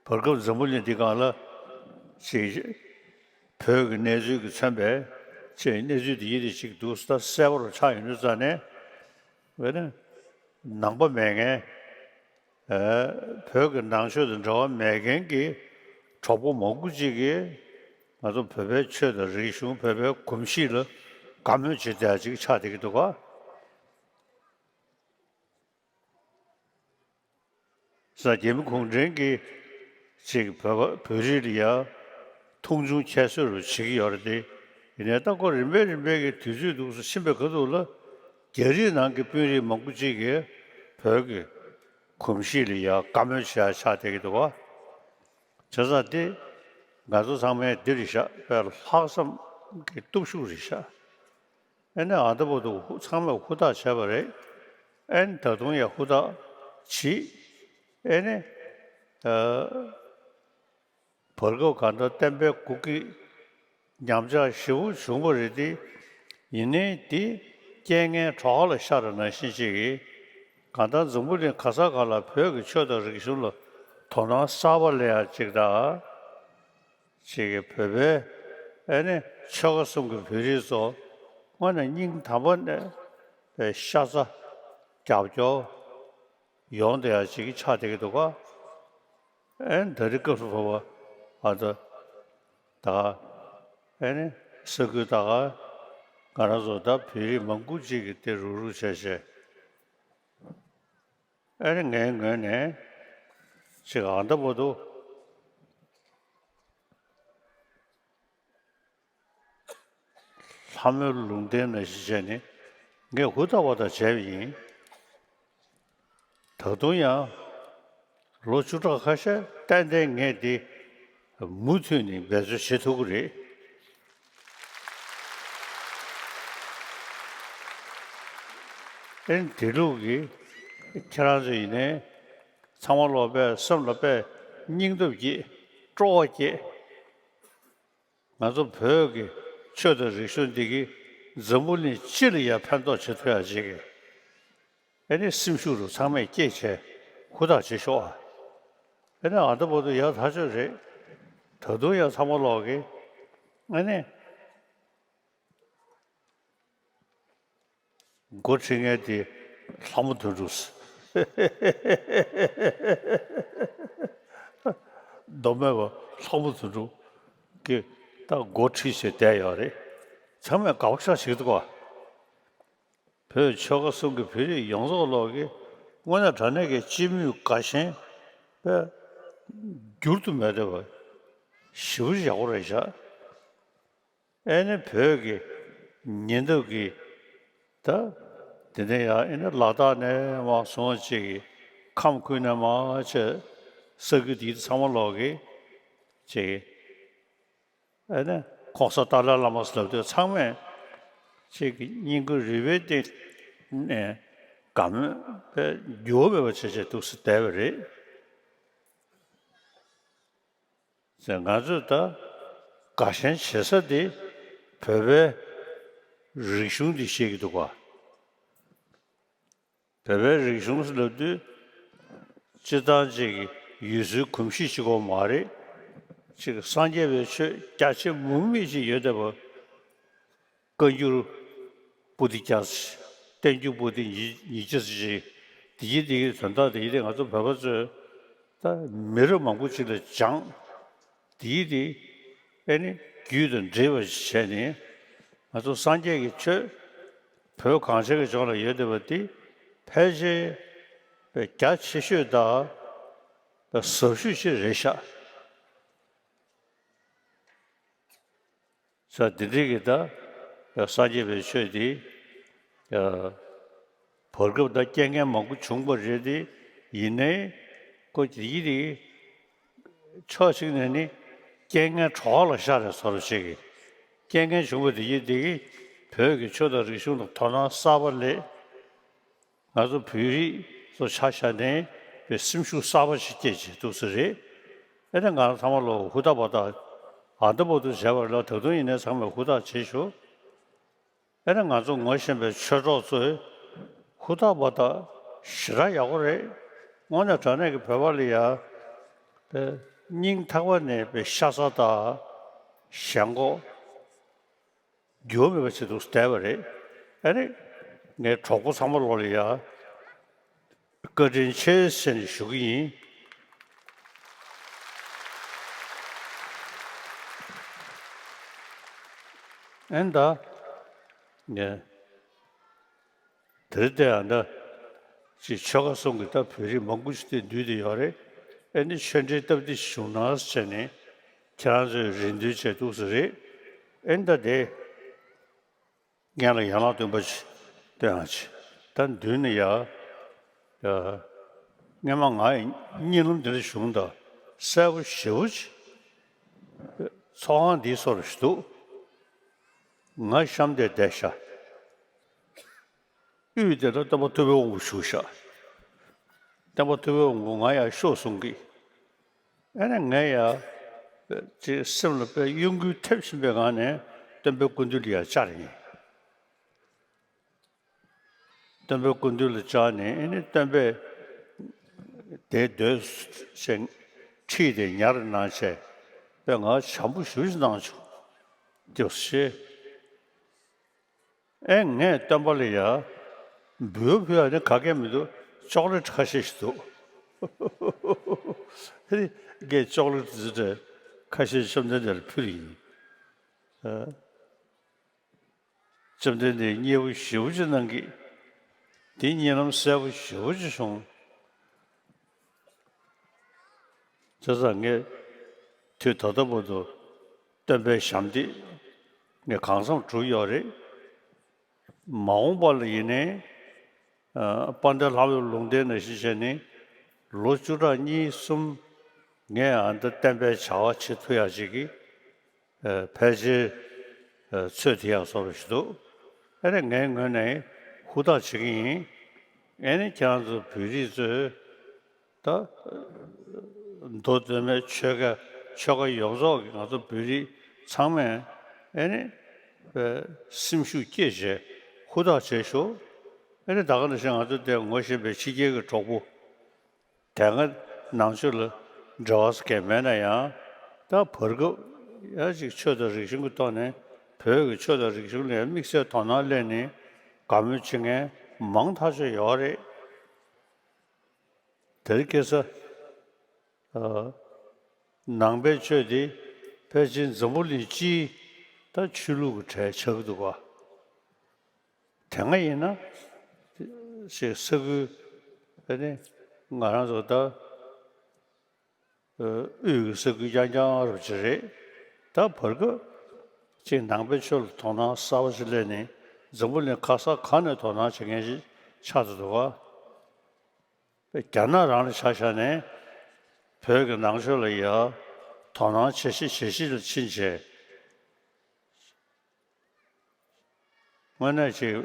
བར་སྐབས་འཛམ་བུ་གླིང་འདི་སྒང་ལ་ཅིག་བོད་ཀྱི་གནས་ཚུལ་གྱིས་མཚོན་པའི་ཅིག་གནས་ཚུལ་འདི་ཡིན་དེ་ཅིག་འདུག་ད་གསལ་པོ་རུ་ཆགས་ཡོད་ནུས་ཙང་ནས་བས་ན་ནང་པ་མེད་མཁན་ཨ་བོད་ཀྱི་ནང་ཆོས་དང་འབྲེལ་བ་མེད་མཁན་གྱི་གྲོགས་པོ་མང་པོ་ཅིག་གིས་ང་ཚོ་བོད་པའི་ཆོས་དང་རིག་གཞུང་བོད་པའི་གོམས་གཤིས་ལ་དགའ་མོས་བྱེད་བསྡད་ཅིག་ཆགས་བསྡད་ཀྱི་འདུག་ག་ས་རྒྱལ་མི་གུང་ཁྲན་གྱིས་ཅིག་བོད་པ་བོད་རིགས་ལ་ཡ་མཐོང་ཆུང་ཁྱད་གསོད་རུ་བྱེད་ཀྱི་ཡོད་རེད་དེ། ཡིན་ནའི་ད་ཁོ་རིམ་པས་རིམ་པས་ཀྱི་དུས་ཚོད་འདུག་སེ་ཕྱིན་པའི་ཁ་ཐུག་ལ་རྒྱ་རིགས་ནང་གི་དཔོན་རིགས་མང་པོ་ཅིག་གིས་བོད་ཀྱི་གོམས་གཤིས་ལ་ཡ་བཀའ་མོལ་བྱེད་ཡ་ཆགས་བསྡད་ཀྱི་འདུག་ག་བྱས་ཙང་དེ་ང་ཚོ་ཚང་མའི་འདི་རེད་ཤག་དཔེ་ལྷག་བསམ་གྱི་སྟོབས་ཤུགས་རེད་ཤག་ཨེ་ནི་ཨ་ད་བར་དུ་ཧུ་ཚང་མས་ཧུར་ཐག་བྱས་པ་རེད། ཨེ་ནི་ད་དུང་ཡང་ཧུར་ཐག་བྱེད། ཨེ་ནི་ཨ་བར་སྐབས་གང་ལྟར་བསྟན་པའི་འགོ་འཁྲིད་ཉམས་ཆག་ཞེ་པོ་བྱུང་བ་རེད་དེ། ཡིན་ནའི་དེ་རྐྱེན་ངན་གྲོགས་ལ་ཤར་བ་ནང་བཞིན་ཅིག་གིས་གང་ལྟར་འཛམ་བུ་གླིང་ག་ས་ག་ལ་བོད་ཀྱི་ཆོས་དང་རིག་གཞུང་ལ་དོ་སྣང་གསར་པ་སླེབས་ཡག་ཅིག་དང་། ཅིག་གིས་བོད་པའི་ཨེ་ནི་ཆོལ་ཁ་གསུམ་གྱི་བོད་རིགས་ཚོ་དངོས་གནས་སྙིང་ཐག་པ་ནས་པའི་ཤ་ཚ་རྒྱབ་སྐྱོར་ཡོང་བསྡད་ཡག་ཅིག་ཆགས་བསྡད་ཀྱི་འདུག་ག་ཨེ་ནི་ད་རེས་སྐབས་སུ་བབ་པ་ཨ་ད་ད་ཨེ་ནི་ས་ཁུལ་ད་ག་ང་རང་ཚོ་ད་བོད་རིགས་མང་པོ་ཅིག་གིས་དེ་རུག་རུག་བྱས་བྱས། ཨེ་ནི་ངའི་ངོས་ནས་ཅིག་ཨ་ད་བར་དུ་ལྷ་མོའི་ལུང་བསྟན་ནང་བཞིན་བྱས་ནས་ངས་ཧུར་ཐག་པ་དང་བྱས་པ་ཡིན། ད་དུང་ཡང་ལོ་བཅུ་ཕྲག་ཁ་ཤས་ཏན་ཏན་ངས་འདི་མུ་མཐུད་ནས་འབད་རྩོལ་བྱེད་ཐུབ་ཀྱི་རེད། ཨེ་ནི་དེ་ལུགས་ཀྱི་ཁྱེད་རང་ཚོ་ཡིན་ནའི་ཚང་མ་ལོག་པས་སེམས་ལ་དཔེ་སྙིང་སྟོབས་སྐྱེད་སྤྲོ་བ་སྐྱེད། ང་ཚོ་བོད་ཀྱི་ཆོས་དང་རིག་གཞུང་འདི་གིས་འཛམ་བུ་གླིང་སྤྱི་ལ་ཡང་ཕན་ཐོགས་བྱེད་ཐུབ་ཡག་ཅིག་གི་ཨེ་ནི་སེམས་ཤུགས་རུ་ཚང་མས་སྐྱེད་བྱས་ཧུར་ཐག་བྱེད་ཤོག་ཨ། ཨེ་ནི་ཨ་ད་བར་དུ་ཡག་ཐག་ཆོད་རེད། ད་དུང་ཡང་ཚང་མ་ལོག་གི་ཨེ་ནི། འགོ་ཁྲིད་མཁན་དེ་ལྷ་མོ་དོན་གྲུབ། མདོ་སྨད་པ་ལྷ་མོ་དོན་གྲུབ་ཀྱིས་ད་འགོ་ཁྲིད་བྱས་བསྡད་ཡོད་རེད། ཚང་མས་དགའ་པོ་ཤ་ཞིག་འདུག་ག་བོད་ཆོལ་ཁ་གསུམ་གྱི་བོད་རིགས་ཡོངས་རྫོགས་ལོག་གིས་དངོས་གནས་དྲང་གནས་ཀྱི་སྤྱི་མོས་དགའ་ཞེན་པས་འགྱུར་དུ་མེད་བསྡད་པ་ཞེ་པོ་ཡག་པོ་རེད་ཤག་ཨེ་ནི་བོད་ཀྱི་ཉེ་འདབས་ཀྱི་ད་དེ་ནས་ཡང་ཨེ་ནི་ལ་དྭགས་ནས་མར་བཟུང་བ་ཅིག་གི་ཁམས་ཁུལ་ནས་མར་བྱས་ས་ཁུལ་དེ་ཚང་མ་ལོག་གི་ཅིག་ཨེ་ནི་༸གོང་ས་ཏཱ་ལའི་བླ་མ་ཟེར་ལབ་དུས་ཚང་མས་ཅིག་གི་སྙིང་ཁུ་རུས་པའི་གཏིང་ནས་དགའ་མོས་པའི་འགྱུར་བ་མེད་པ་བྱས་བྱས་འདུག་སེ་བསྡད་པ་རེད། ཟེར་ང་ཚོས་ད་དགའ་ཞེན་བྱེད་ས་དེ་བོད་པའི་རིག་གཞུང་འདི་བཤད་ཀྱི་འདུག་ག་བོད་པའི་རིག་གཞུང་ཟེར་ལབ་དུས་སྤྱིར་བཏང་ཅིག་གི་ཡུལ་སྲོལ་གོམས་གཤིས་གཅིག་པོ་མ་རེད། ཅིག་སངས་རྒྱས་པའི་ཆོས་རྒྱ་ཆེ་མུ་མེད་ཅིག་ཡོད་བསྡད་པ། བཀའ་འགྱུར་པོ་ཏི་བརྒྱ་ཙམ་ཞིག་བསྟན་འགྱུར་པོ་ཏི་ཉིས་ཉིས་བརྒྱ་ཙམ་ཞིག་དེ་གི་དེ་གི་དོན་དག་དེ་གི་དེ་ང་ཚོ་བོད་པ་ཚོས་ད་མི་རབས་མང་པོ་ཅིག་ལ་སྦྱངས། དེ་གི་དེ་ཨེ་ནི་རྒྱུད་དང་འདྲེས་པ་ཞིག་བྱས་ནས་ང་ཚོ་སངས་རྒྱས་ཀྱི་ཆོས་བོད་གངས་ཅན་གྱི་ལྗོངས་ལ་ཡོད་བསྡད་པ་དེ་ཕལ་ཆེར་རྒྱ་ཆེ་ཤོས་དང་ཟབ་ཤོས་ཅིག་རེད་ཤག་ས་འདི་འདྲའི་གི་ད་སངས་རྒྱས་པའི་ཆོས་འདི་བར་སྐབས་ད་རྐྱེན་ངན་མང་པོ་བྱུང་བ་རེད་དེ། ཡིན་ནའི་ཁོ་འདི་གི་ཕྱོགས་གཅིག་ནས་ནི་རྐྱེན་ངན་གྲོགས་ལ་ཤར་རེད་བཟོ་འདྲ་ཅིག་གི་རྐྱེན་ངན་བྱུང་བ་འདི་གི་འདི་གི་བོད་ཀྱི་ཆོས་དང་རིག་གཞུང་ལ་དོ་སྣང་གསར་པ་སླེབས། ང་ཚོ་བོད་རིགས་ཚོ་ཆ་བཞག་ནས་པའི་སེམས་ཤུགས་གསར་པ་ཞིག་སྐྱེས་བྱས་འདུག་ས་རེད། ཨེ་ནས་ང་རང་ཚང་མ་ལོ་ཧུར་ཐག་བ་ཐག་ཨ་འདྲ་པོ་འདུག་བྱས་པ་ལ་ད་དུང་ཡིན་ནའི་ཚང་མས་ཧུར་ཐག་བྱེད་ཤོག་ཨེ་ནས་ང་ཚོ་ངོ་ཤེས་པའི་ཆོས་གྲོགས་ཚོས་ཧུར་ཐག་བ་ཐག་ཞེ་དྲག་ཡག་པོ་རེད། དངོས་གནས་དྲང་གནས་ཀྱི་བོད་པ་ལ་ཡ་པའི་སྙིང་ཐག་པ་ནས་པའི་ཤ་ཚ་དང་ཞེན་ཁོག་འགྱུར་བ་མེད་པ་བྱེད་དུ་བསྡད་པ་རེད། ཨ་ནི་ངའི་གྲོགས་པོ་ཚང་མ་ལོག་ལ་ཡ་བཀའ་དྲིན་ཆེ་ཟེར་ནས་ཞུ་གི་ཡིན། ཨེ་ནི་ད་ངས་དེར་བལྟས་ཨ་འདྲ་ཅིག་ཆོལ་ཁ་གསུམ་གྱི་ད་བོད་རིགས་མང་པོ་ཞིག་དེ་འདུས་བསྡད་ཡོད་རེད། ཨེ་ནི་ཆོས་འབྲེལ་སྟབས་བདེ་ཞིག་བྱུང་ན་ཟེར་ནས་ཁྱེད་རང་ཚོས་རེ་འདུན་བྱས་འདུག་ས་རེད། ཨེ་ནི་ད་དེ་སྔོན་ལ་ཡན་ལག་བདུན་པ་ཅིག་སྟོན་ཡང་ཅིག་ད་མདུན་ནས་ཡ་ཡ་སྔོན་མ་ང་ཡི་གཉིད་ལམ་འདི་འདྲ་བྱུང་ད་གསལ་པོ་ཞེ་པོ་ཅིག་ཚོགས་ཁང་འདིའི་སོར་ཞིག་འདུག་ང་གཤམ་དེར་བསྡད་ཤག་དབུས་དེ་ལ་སྟོན་པ་ཐུབ་པའི་དབང་པོ་བཞུགས་ཤག་སྟོན་པ་ཐུབ་པའི་དབང་པོ་ང་ཡར་ཤོག་གསུང་གི། ཨ་ནི་ངས་ཡ་ཅིག་སེམས་ལ་དཔེ་གཡོ་འགུལ་ཐེབས་བཞིན་པའི་ངང་ནས་སྟོན་པའི་སྐུ་མདུན་ལ་ཡར་བཅར་ཡིན། སྟོན་པའི་སྐུ་མདུན་ལ་བཅར་ནས་ཨ་ནི་སྟོན་པས་དེ་སྡོད་ཅེས་ཁྲིད་དེ་ཉར་གནང་བྱས་དཔེ་ང་བྱམས་པོ་ཞེ་པོ་ཅིག་གནང་བྱུང་། དེ་ཞེས། ཨེ་ངས་སྟོན་པ་ལ་ཡ་འབུལ་བ་ཕུལ་ཡ་ནི་ག་གེ་མི་འདུག་ཅོག་ལེ་ཊི་ཁ་ཤས་ཤིག་འདུག་ཨེ་ངས་ཅོག་ལེ་ཊི་དེ་ཚོ་ཁ་ཤས་བཅོམ་ལྡན་འདས་ལ་ཕུལ་ཡིན། ཨ། བཅོམ་ལྡན་འདས་མཉེས་པོ་ཞེ་པོ་ཅིག་གནང་གི། དེ་གཉིད་ལམ་གསལ་པོ་ཞེ་པོ་ཅིག་བྱུང་། བྱས་ཙང་ངས་དུས་ད་ལྟ་བར་དུ་སྟོན་པའི་ཞབས་འདེགས་ངས་གང་འཚམ་གྲུབ་ཡོད་རེད། མ་འོངས་པ་ལ་ཡིན་ནའི་ཨ་དཔལ་ལྡན་ལྷ་མོའི་ལུང་བསྟན་ནང་བཞིན་བྱས་ནས་ལོ་བཅུ་ཕྲག་གཉིས་གསུམ་ངས་ཨ་འདི་བསྟན་པའི་བྱ་བ་བྱེད་ཐུབ་ཡག་ཅིག་གི་ཨ་ཕལ་ཆེར་ཨ་ཚོད་ཐིག་ཡག་བཟོ་འདྲ་ཞིག་འདུག་ཨ་ནི་ངའི་ངོས་ནས་ཧུར་ཐག་བྱེད་ཀྱི་ཡིན། ཨ་ནི་ཁྱེད་རང་ཚོ་བོད་རིགས་ཚོས་ད་མདོ་སྟོད་སྨད་ཆོལ་ཁ་ཆོལ་ཁ་ཡོངས་རྫོགས་ཀྱི་ང་ཚོ་བོད་རིགས་ཚང་མས་ཨེ་ནི་སེམས་ཤུགས་བསྐྱེད་བྱས་ཧུར་ཐག་བྱེད་ཤོག་ཨེ་ནི་ད་ག་ནང་བཞིན་ང་ཚོ་དེ་ངོ་ཤེས་པའི་ཕྱི་རྒྱལ་གྱི་གྲོགས་པོ་དེ་སྔ་ནང་ཆོས་ལ་འབྲེལ་བ་གང་མེད་ན་ཡང་ད་བར་སྐབས་ཡ་ཅིག་ཆོས་དང་རིག་གཞུང་གི་ཐོག་ནས་བོད་ཀྱི་ཆོས་དང་རིག་གཞུང་ལ་དམིགས་བསལ་དོ་སྣང་སླེབས་ནས་དགའ་མོས་བྱེད་མཁན་མང་ཐག་ཆོད་ཡོད་རེད། དེར་སྐྱེས་ས། ཨ། ནང་པའི་ཆོས་དེ་ཕལ་ཆེར་འཛམ་བུ་གླིང་སྤྱིའི་ད་ཆོས་ལུགས་ཀྱི་གྲས་ཆགས་ཀྱི་འདུག་ག་དེ་སྔ་ཡིན་ན་ཞེས་ས་ཁུལ་ཨ་ནི་ང་རང་ཚོ་ད་ཨ་དབུས་ཀྱི་ས་ཁུལ་རྐྱང་རྐྱང་རུ་ཅིག་རེད། ད་བར་སྐབས་ཅིག་ནང་པའི་ཆོས་ལ་དོ་སྣང་གསར་པ་ཞིག་སླེབས་ནས་འཛམ་བུ་གླིང་ག་ས་ག་ནས་དོ་སྣང་བྱེད་མཁན་ཞིག་ཆགས་བསྡད་འདུག་ག་རྒྱ་ནག་རང་ལ་ཆ་བཞག་ནས་བོད་ཀྱི་ནང་ཆོས་ལ་ཡ་དོ་སྣང་བྱེད་ཤེས་བྱེད་ཤེས་ལ་ཕྱིན་བྱས། དངོས་གནས་ཅིག་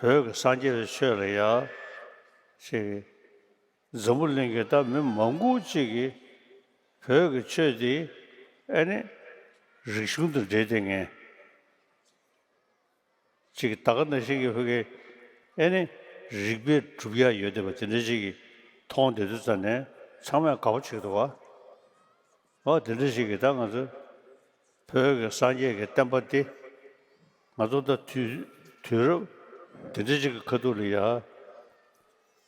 བོད་ཀྱི་སངས་རྒྱས་པའི་ཆོས་ལ་ཡ་ཅིག་འཛམ་བུ་གླིང་གི་ད་མི་མང་པོ་ཅིག་གིས་བོད་ཀྱི་ཆོས་འདི་ཨེ་ནི་རིག་གཞུང་དང་འབྲེལ་བསྡད་མཁན། ཅིག་ད་ག་ནང་བཞིན་གྱི་ཧུ་གེ་ཨེ་ནི་རིག་པའི་སྒྲུབ་ཡ་ཡོད་བསྡད་པ་དེ་འདྲ་ཅིག་གིས་མཐོང་བསྡད་དུས་ཙམ་ནས་ཚང་མས་དགའ་པོ་བྱེད་ཀྱི་འདུག་ག་འོ་དེ་འདྲ་ཞིག་གིས་ད་ང་ཚོ་བོད་ཀྱི་སངས་རྒྱས་ཀྱི་བསྟན་པ་འདི་ ང་ཚོ་ད་དུས་དུས་རབས་དེ་འདྲ་ཅིག་གི་ཁ་ཐུག་ལ་ཡ།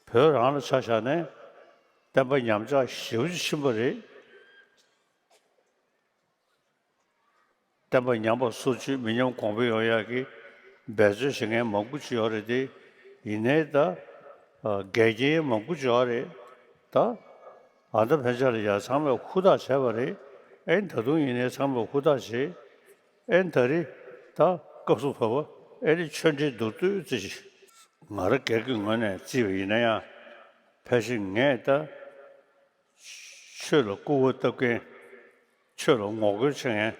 བོད་རང་ལ་ཆ་བཞག་ནས་བསྟན་པ་ཉམས་ཆག་ཞེ་པོ་ཅིག་ཕྱིན་པ་རེད། བསྟན་པ་ཉམས་པ་སོར་ཆུད་མི་ཉམས་གོང་འཕེལ་ཡོང་ཡག་གི་འབད་རྩོལ་བྱེད་མཁན་མང་པོ་ཅིག་ཡོད་རེད་དེ། ཡིན་ནའི་ད་འགལ་རྐྱེན་མང་པོ་ཅིག་ཡོད་རེད་ད། ཨ་ད་ཕན་ཆད་ལ་ཡ་ཚང་མས་ཧུར་ཐག་བྱས་པ་རེད། ཨེ་ད་དུང་ཡིན་ནའི་ཚང་མས་ཧུར་ཐག་བྱེད། ཨེ་ད་རེས་ད་སྐབས་སུ་བབས་པ་ཨེ་རེད། ཆོས་འབྲེལ་མདོར་བསྡུས་ཙི་ཞིག་ང་རང་སྒེར་གྱི་ངོས་ནས་བརྩིས་པ་ཡིན་ན་ཡང་། ཕལ་ཆེར་ངས་ད་ཆོས་ལ་སྐུར་བ་བཏབ་མཁན། ཆོས་ལ་ངོ་རྒོལ་བྱེད་མཁན།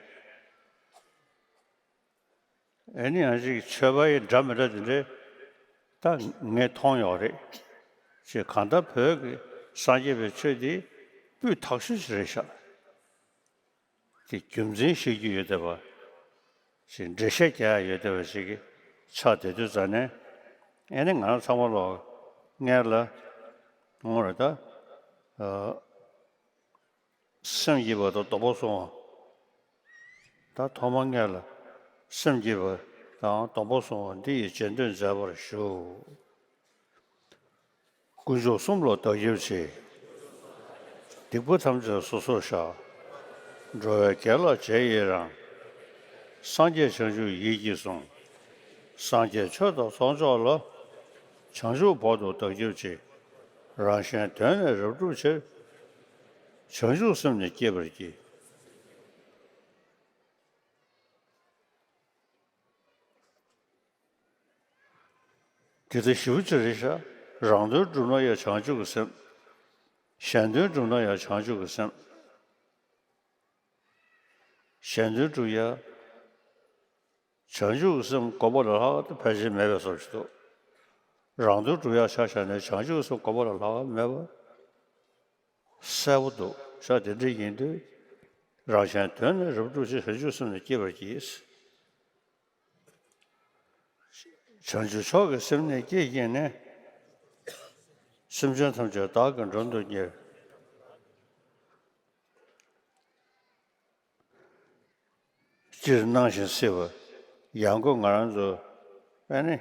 ཨེ་ནི་ཡང་ཅིག་ཆོས་པ་ཡི་འདྲ་མི་འདྲ་དེ་འདྲའི་ད་ངས་མཐོང་ཡོད་རེད། ཅེས་གང་ལྟར་བོད་ཀྱི་སངས་རྒྱས་པའི་ཆོས་འདི་སྤུས་དག་ཤོས་ཤིག་རེད་ཤག་དེ་རྒྱུ་མཚན་ཤེས་རྒྱུ་ཡོད་བསྡད་པ་ཞིག་འགྲེལ་བཤད་རྒྱག་ཡ་ཡོད་བསྡད་པ་ཞིག་གི་ཆགས་བསྡད་དུས་ཙང་ནས། ཨེ་ནི་ང་རང་ཚང་མ་ལོག་སྔོན་ལ་ངོ་རེ་ད། སེམས་བསྐྱེད་པ་དང་སྡོམ་པ་སྲུང་བ། ད་ཐོག་མར་སྔོན་ལ་སེམས་བསྐྱེད་པ་དང་སྡོམ་པ་སྲུང་བ་འདི་ཡི་རྗེས་ཟློས་མཛད་པར་ཞུ། དཀོན་མཆོག་གསུམ་ལ་བདག་སྐྱབས་མཆི། སྡིག་པ་ཐམས་ཅད་སོ་སོར་བཤགས། འགྲོ་བའི་དགེ་ལ་རྗེས་ཡི་རང་། སངས་རྒྱས་བྱང་ཆུབ་ཡིད་ཀྱིས་བཟུང་། སངས་རྒྱས་ཆོས་དང་ཚོགས་མཆོག་ལ། བྱང་ཆུབ་བར་དུ་བདག་སྐྱབས་མཆི། རང་གཞན་དོན་ནི་རབ་བསྒྲུབ་ཕྱིར། བྱང་ཆུབ་སེམས་ནི་བསྐྱེད་པར་བགྱི། དེ་ལྟར་ཞེ་པོ་ཅིག་རེད་ཤག་རང་དོན་སྒྲུབ་ན་ཡང་བྱང་ཆུབ་ཀྱི་སེམས། གཞན་དོན་སྒྲུབ་ན་ཡང་བྱང་ཆུབ་ཀྱི་སེམས། གཞན་དོན་སྒྲུབ་ཡ། བྱང་ཆུབ་ཀྱི་སེམས་དགོས་པ་ལས་ལྷག་ཏུ་ཕལ་ཆེར་མེད་པའི་བཟོ་ཞིག་འདུག་རང་དོན་སྒྲུབ་ཡ་ཆ་བཞག་ནས་བྱང་ཆུབ་ཀྱི་སེམས་དགོས་པ་ལས་ལྷག་མེད་པ་གསལ་པོ་འདུག་ཤག་དེ་འདྲ་ཡིན་དུས། རང་གཞན་དོན་ནི་རབ་བསྒྲུབ་ཕྱིར། བྱང་ཆུབ་སེམས་ནི་བསྐྱེད་པར་བགྱི། བྱང་ཆུབ་མཆོག་གི་སེམས་ནི་བསྐྱེད་བགྱིས་ནས། སེམས་ཅན་ཐམས་ཅད་བདག་གིས་མགྲོན་དུ་གཉེར། སྤྱིར་སྣང་ཞིང་སྲིད་པ། ཡང་སྒོས་ང་རང་ཚོ་ཨ་ནི་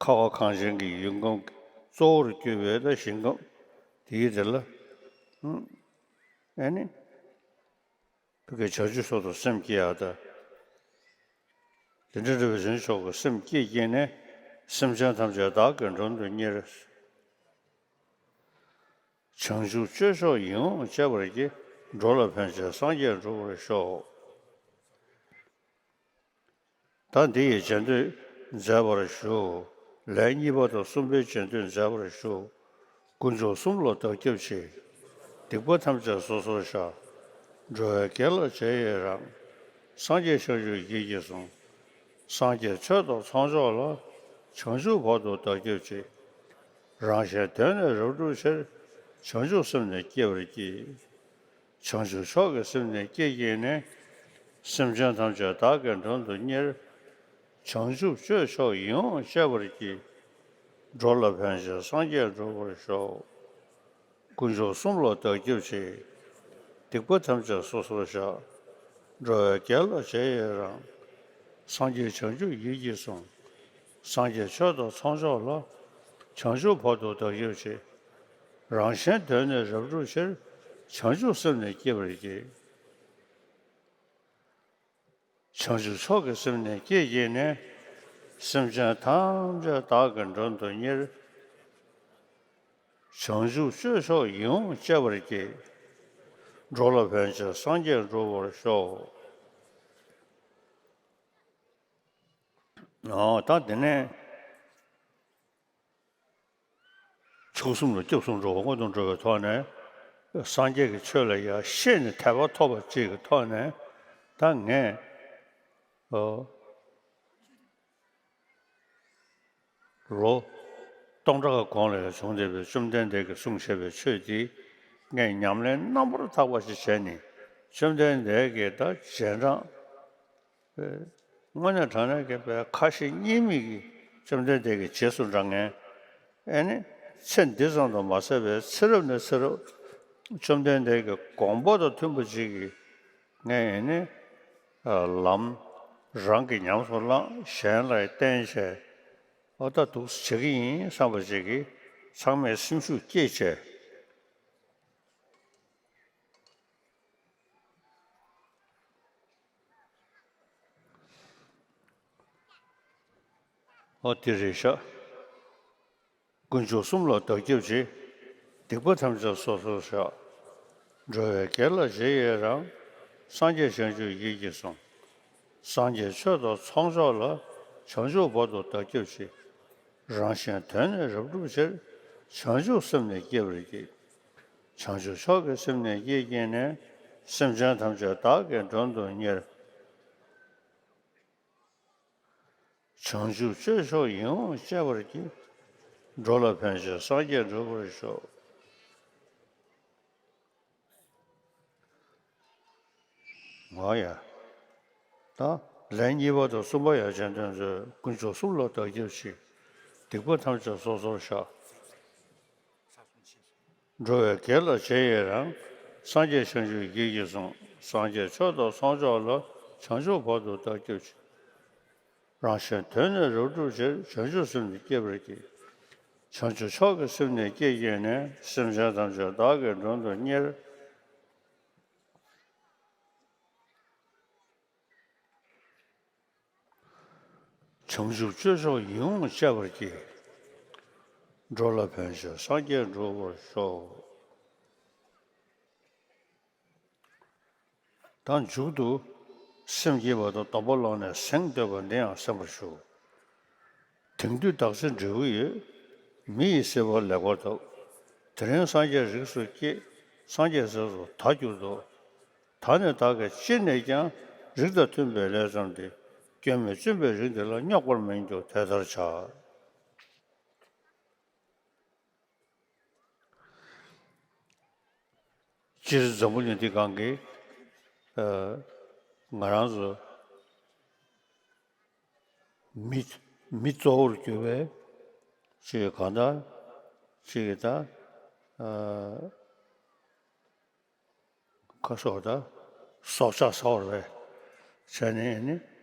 ཁ་བ་གངས་ཅན་གྱི་ཡུལ་ཁམས་ཀྱི་གཙོ་བོར་གྱུར་པའི་ད་ཞིང་ཁམས་དེའི་དེ་ལ། ཨ་ནི་བོད་ཀྱི་བྱང་ཆུབ་མཆོག་ཏུ་སེམས་བསྐྱེད་ཡག་ད། དེ་འདྲ་འདྲ་བའི་བྱང་ཆུབ་མཆོག་གི་སེམས་བསྐྱེད་བགྱིས་ནས། སེམས་ཅན་ཐམས་ཅད་བདག་གིས་མགྲོན་དུ་གཉེར། བྱང་ཆུབ་སྤྱོད་མཆོག་ཡིད་འོང་སྤྱད་པར་བགྱི། འགྲོ་ལ་ཕན་ཕྱིར་སངས་རྒྱས་འགྲུབ་པར་ཤོག་ད་འདི་ཡི་རྗེས་ཟློས་མཛད་པར་ཞུ། ལན་གཉིས་པ་དང་གསུམ་པའི་རྗེས་ཟློས་མཛད་པར་ཞུ། དཀོན་མཆོག་གསུམ་ལ་བདག་སྐྱབས་མཆི། སྡིག་པ་ཐམས་ཅད་སོ་སོར་བཤགས། འགྲོ་བའི་དགེ་ལ་རྗེས་ཡི་རང་། སངས་རྒྱས་བྱང་ཆུབ་ཡིད་ཀྱིས་བཟུང་། སངས་རྒྱས་ཆོས་དང་ཚོགས་མཆོག་ལ། བྱང་ཆུབ་བར་དུ་བདག་སྐྱབས་མཆི། རང་གཞན་དོན་ནི་རབ་བསྒྲུབ་ཕྱིར། བྱང་ཆུབ་སེམས་ནི་བསྐྱེད་པར་བགྱི། བྱང་ཆུབ་མཆོག་གི་སེམས་ནི་བསྐྱེད་བགྱིས་ནས། སེམས་ཅན་ཐམས་ཅད་བདག་གིས་མགྲོན་དུ་གཉེར། བྱང་ཆུབ་སྤྱོད་མཆོག་ཡིད་འོང་སྤྱད་པར་བགྱི། འགྲོ་ལ་ཕན་ཕྱིར་སངས་རྒྱས་འགྲུབ་པར་ཤོག་དཀོན་མཆོག་གསུམ་ལ་བདག་སྐྱབས་མཆི། སྡིག་པ་ཐམས་ཅད་སོ་སོར་བཤགས། འགྲོ་བའི་དགེ་ལ་རྗེས་ཡི་རང་། སངས་རྒྱས་བྱང་ཆུབ་ཡིད་ཀྱིས་བཟུང་། སངས་རྒྱས་ཆོས་དང་ཚོགས་མཆོག་ལ། བྱང་ཆུབ་བར་དུ་བདག་སྐྱབས་མཆི། རང་གཞན་དོན་ནི་རབ་བསྒྲུབ་ཕྱིར། བྱང་ཆུབ་སེམས་ནི་བསྐྱེད་པར་བགྱི། བྱང་ཆུབ་མཆོག་གི་སེམས་ནི་བསྐྱེད་བགྱིས་ནས། སེམས་ཅན་ཐམས་ཅད་བདག་གིས་མགྲོན་དུ་གཉེར། བྱང་ཆུབ་སྤྱོད་མཆོག་ཡིད་འོང་སྤྱད་པར་བགྱི། འགྲོ་ལ་ཕན་ཕྱིར་སངས་རྒྱས་འགྲུབ་པར་ཤོག་ཨོ་ད་དེ་ནས། མཆོག་གསུམ་ལ་སྐྱབས་སུ་འགྲོ་བ་སྔོན་དུ་འགྲོ་བའི་ཐོག་ནས། སངས་རྒྱས་ཀྱི་ཆོས་ལ་ཡང་ཤེས་ནས་དད་པ་ཐོབ་པ་ཅིག་གི་ཐོག་ནས། ད་ངས་ཨོ་ལོ་སྟོང་ཕྲག་གི་གོང་ལ་ཡང་བྱུང་བསྡད་པའི་བཅོམ་ལྡན་འདས་ཀྱིས་གསུངས་བཞག་པའི་ཆོས་འདི། ངས་ཉམས་ལེན་རྣམ་པར་དག་པ་ཞིག་བྱས་ནས། བཅོམ་ལྡན་འདས་ཀྱི་ད་རྗེས་འབྲང་། དངོས་གནས་དྲང་གནས་ཀྱི་པའི་ཁ་ཞེ་གཉིས་མེད་ཀྱི་བཅོམ་ལྡན་འདས་ཀྱི་རྗེས་སུ་འབྲང་མཁན། ཨེ་ནི་ཚེ་འདི་ཙམ་དུ་མ་ཟད་པའི་ཚེ་རབས་ནས་ཚེ་རབས། བཅོམ་ལྡན་འདས་ཀྱི་དགོངས་པ་དང་མཐུན་པ་ཅིག་གི་ངས་ཨེ་ནི་ལམ་ རང་གིས་ཉམས་སུ་བླངས། གཞན་ལ་བསྟན་བྱས། ཨོ་ད་འདུག་སེ་བྱེད་ཀྱི་ཡིན་བསམ་པ་ཅིག་གིས་ཚང་མས་སེམས་ཤུགས་བསྐྱེད་བྱས། ཨོ་དེ་རེད་ཤག་དཀོན་མཆོག་གསུམ་ལ་བདག་སྐྱབས་མཆི། སྡིག་པ་ཐམས་ཅད་སོ་སོར་བཤགས། འགྲོ་བའི་དགེ་ལ་རྗེས་ཡི་རང་། སངས་རྒྱས་བྱང་ཆུབ་ཡིད་ཀྱིས་བཟུང་། སངས་རྒྱས་ཆོས་དང་ཚོགས་མཆོག་ལ། བྱང་ཆུབ་བར་དུ་བདག་སྐྱབས་མཆི། རང་གཞན་དོན་ནི་རབ་བསྒྲུབ་ཕྱིར། བྱང་ཆུབ་སེམས་ནི་བསྐྱེད་པར་བགྱི། བྱང་ཆུབ་མཆོག་གི་སེམས་ནི་བསྐྱེད་བགྱིས་ནས། སེམས་ཅན་ཐམས་ཅད་བདག་གིས་མགྲོན་དུ་གཉེར། བྱང་ཆུབ་སྤྱོད་མཆོག་ཡིད་འོང་སྤྱད་པར་བགྱི། འགྲོ་ལ་ཕན་ཕྱིར་སངས་རྒྱས་འགྲུབ་པར་ཤོག །ང་ཡ། ད་ལན་གཉིས་པ་དང་གསུམ་པ་ཡ་བྱས་དོན་ཚོས་དཀོན་མཆོག་གསུམ་ལ་བདག་སྐྱབས་མཆི། སྡིག་པ་ཐམས་ཅད་སོ་སོར་བཤགས། འགྲོ་བའི་དགེ་ལ་རྗེས་ཡི་རང་། སངས་རྒྱས་བྱང་ཆུབ་ཡིད་ཀྱིས་བཟུང་། སངས་རྒྱས་ཆོས་དང་ཚོགས་མཆོག་ལ། བྱང་ཆུབ་བར་དུ་བདག་སྐྱབས་མཆི། རང་གཞན་དོན་ནི་རབ་བསྒྲུབ་ཕྱིར། བྱང་ཆུབ་སེམས་ནི་བསྐྱེད་པར་བགྱི། བྱང་ཆུབ་མཆོག་གི་སེམས་ནི་བསྐྱེད་བགྱིས་ནས། སེམས་ཅན་ཐམས་ཅད་བདག་གིས་མགྲོན་དུ་གཉེར། བྱང་ཆུབ་སྤྱོད་མཆོག་ཡིད་འོང་སྤྱད་པར་བགྱི། འགྲོ་ལ་ཕན་ཕྱིར་སངས་རྒྱས་འགྲུབ་པར་ཤོག །དང་མཇུག་ཏུ། སེམས་བསྐྱེད་པ་དང་སྡོམ་པ་བླངས་ནས་གཟེངས་བསྟོད་པ་འདི་ཡང་གསན་པར་ཞུ། དེང་དུས་བདག་ཚེ་འབྲས་བུ་ཡོད། མི་ཡི་སྲིད་པ་ལེགས་པར་ཐོབ། དེ་རིང་སངས་རྒྱས་རིགས་སུ་སྐྱེས། སངས་རྒྱས་ཚེ་སུ་ད་གྱུར་ཏོ། ད་ནི་བདག་གིས་ཅི་ནས་ཀྱང་། རིགས་དང་མཐུན་པའི་ལས་བརྩམས་ཏེ། སྐྱོན་མེད་བཙུན་པའི་རིགས་འདི་ལ། རྙོག་པར་མི་འགྱུར་དེ་ལྟར་བྱ། སྤྱིར་འཛམ་བུ་གླིང་འདི་སྒང་གི་ཨ་ང་རང་ཚོ་མི་མི་གཙོ་བོར་གྱུར་པའི་ཅིག་གང་ལྟར་ཅིག་ད་ཨ་ཁ་སོགས་ད་སྲོག་ཆགས་ཟ་བར་བས་བྱས་ནས་ནི་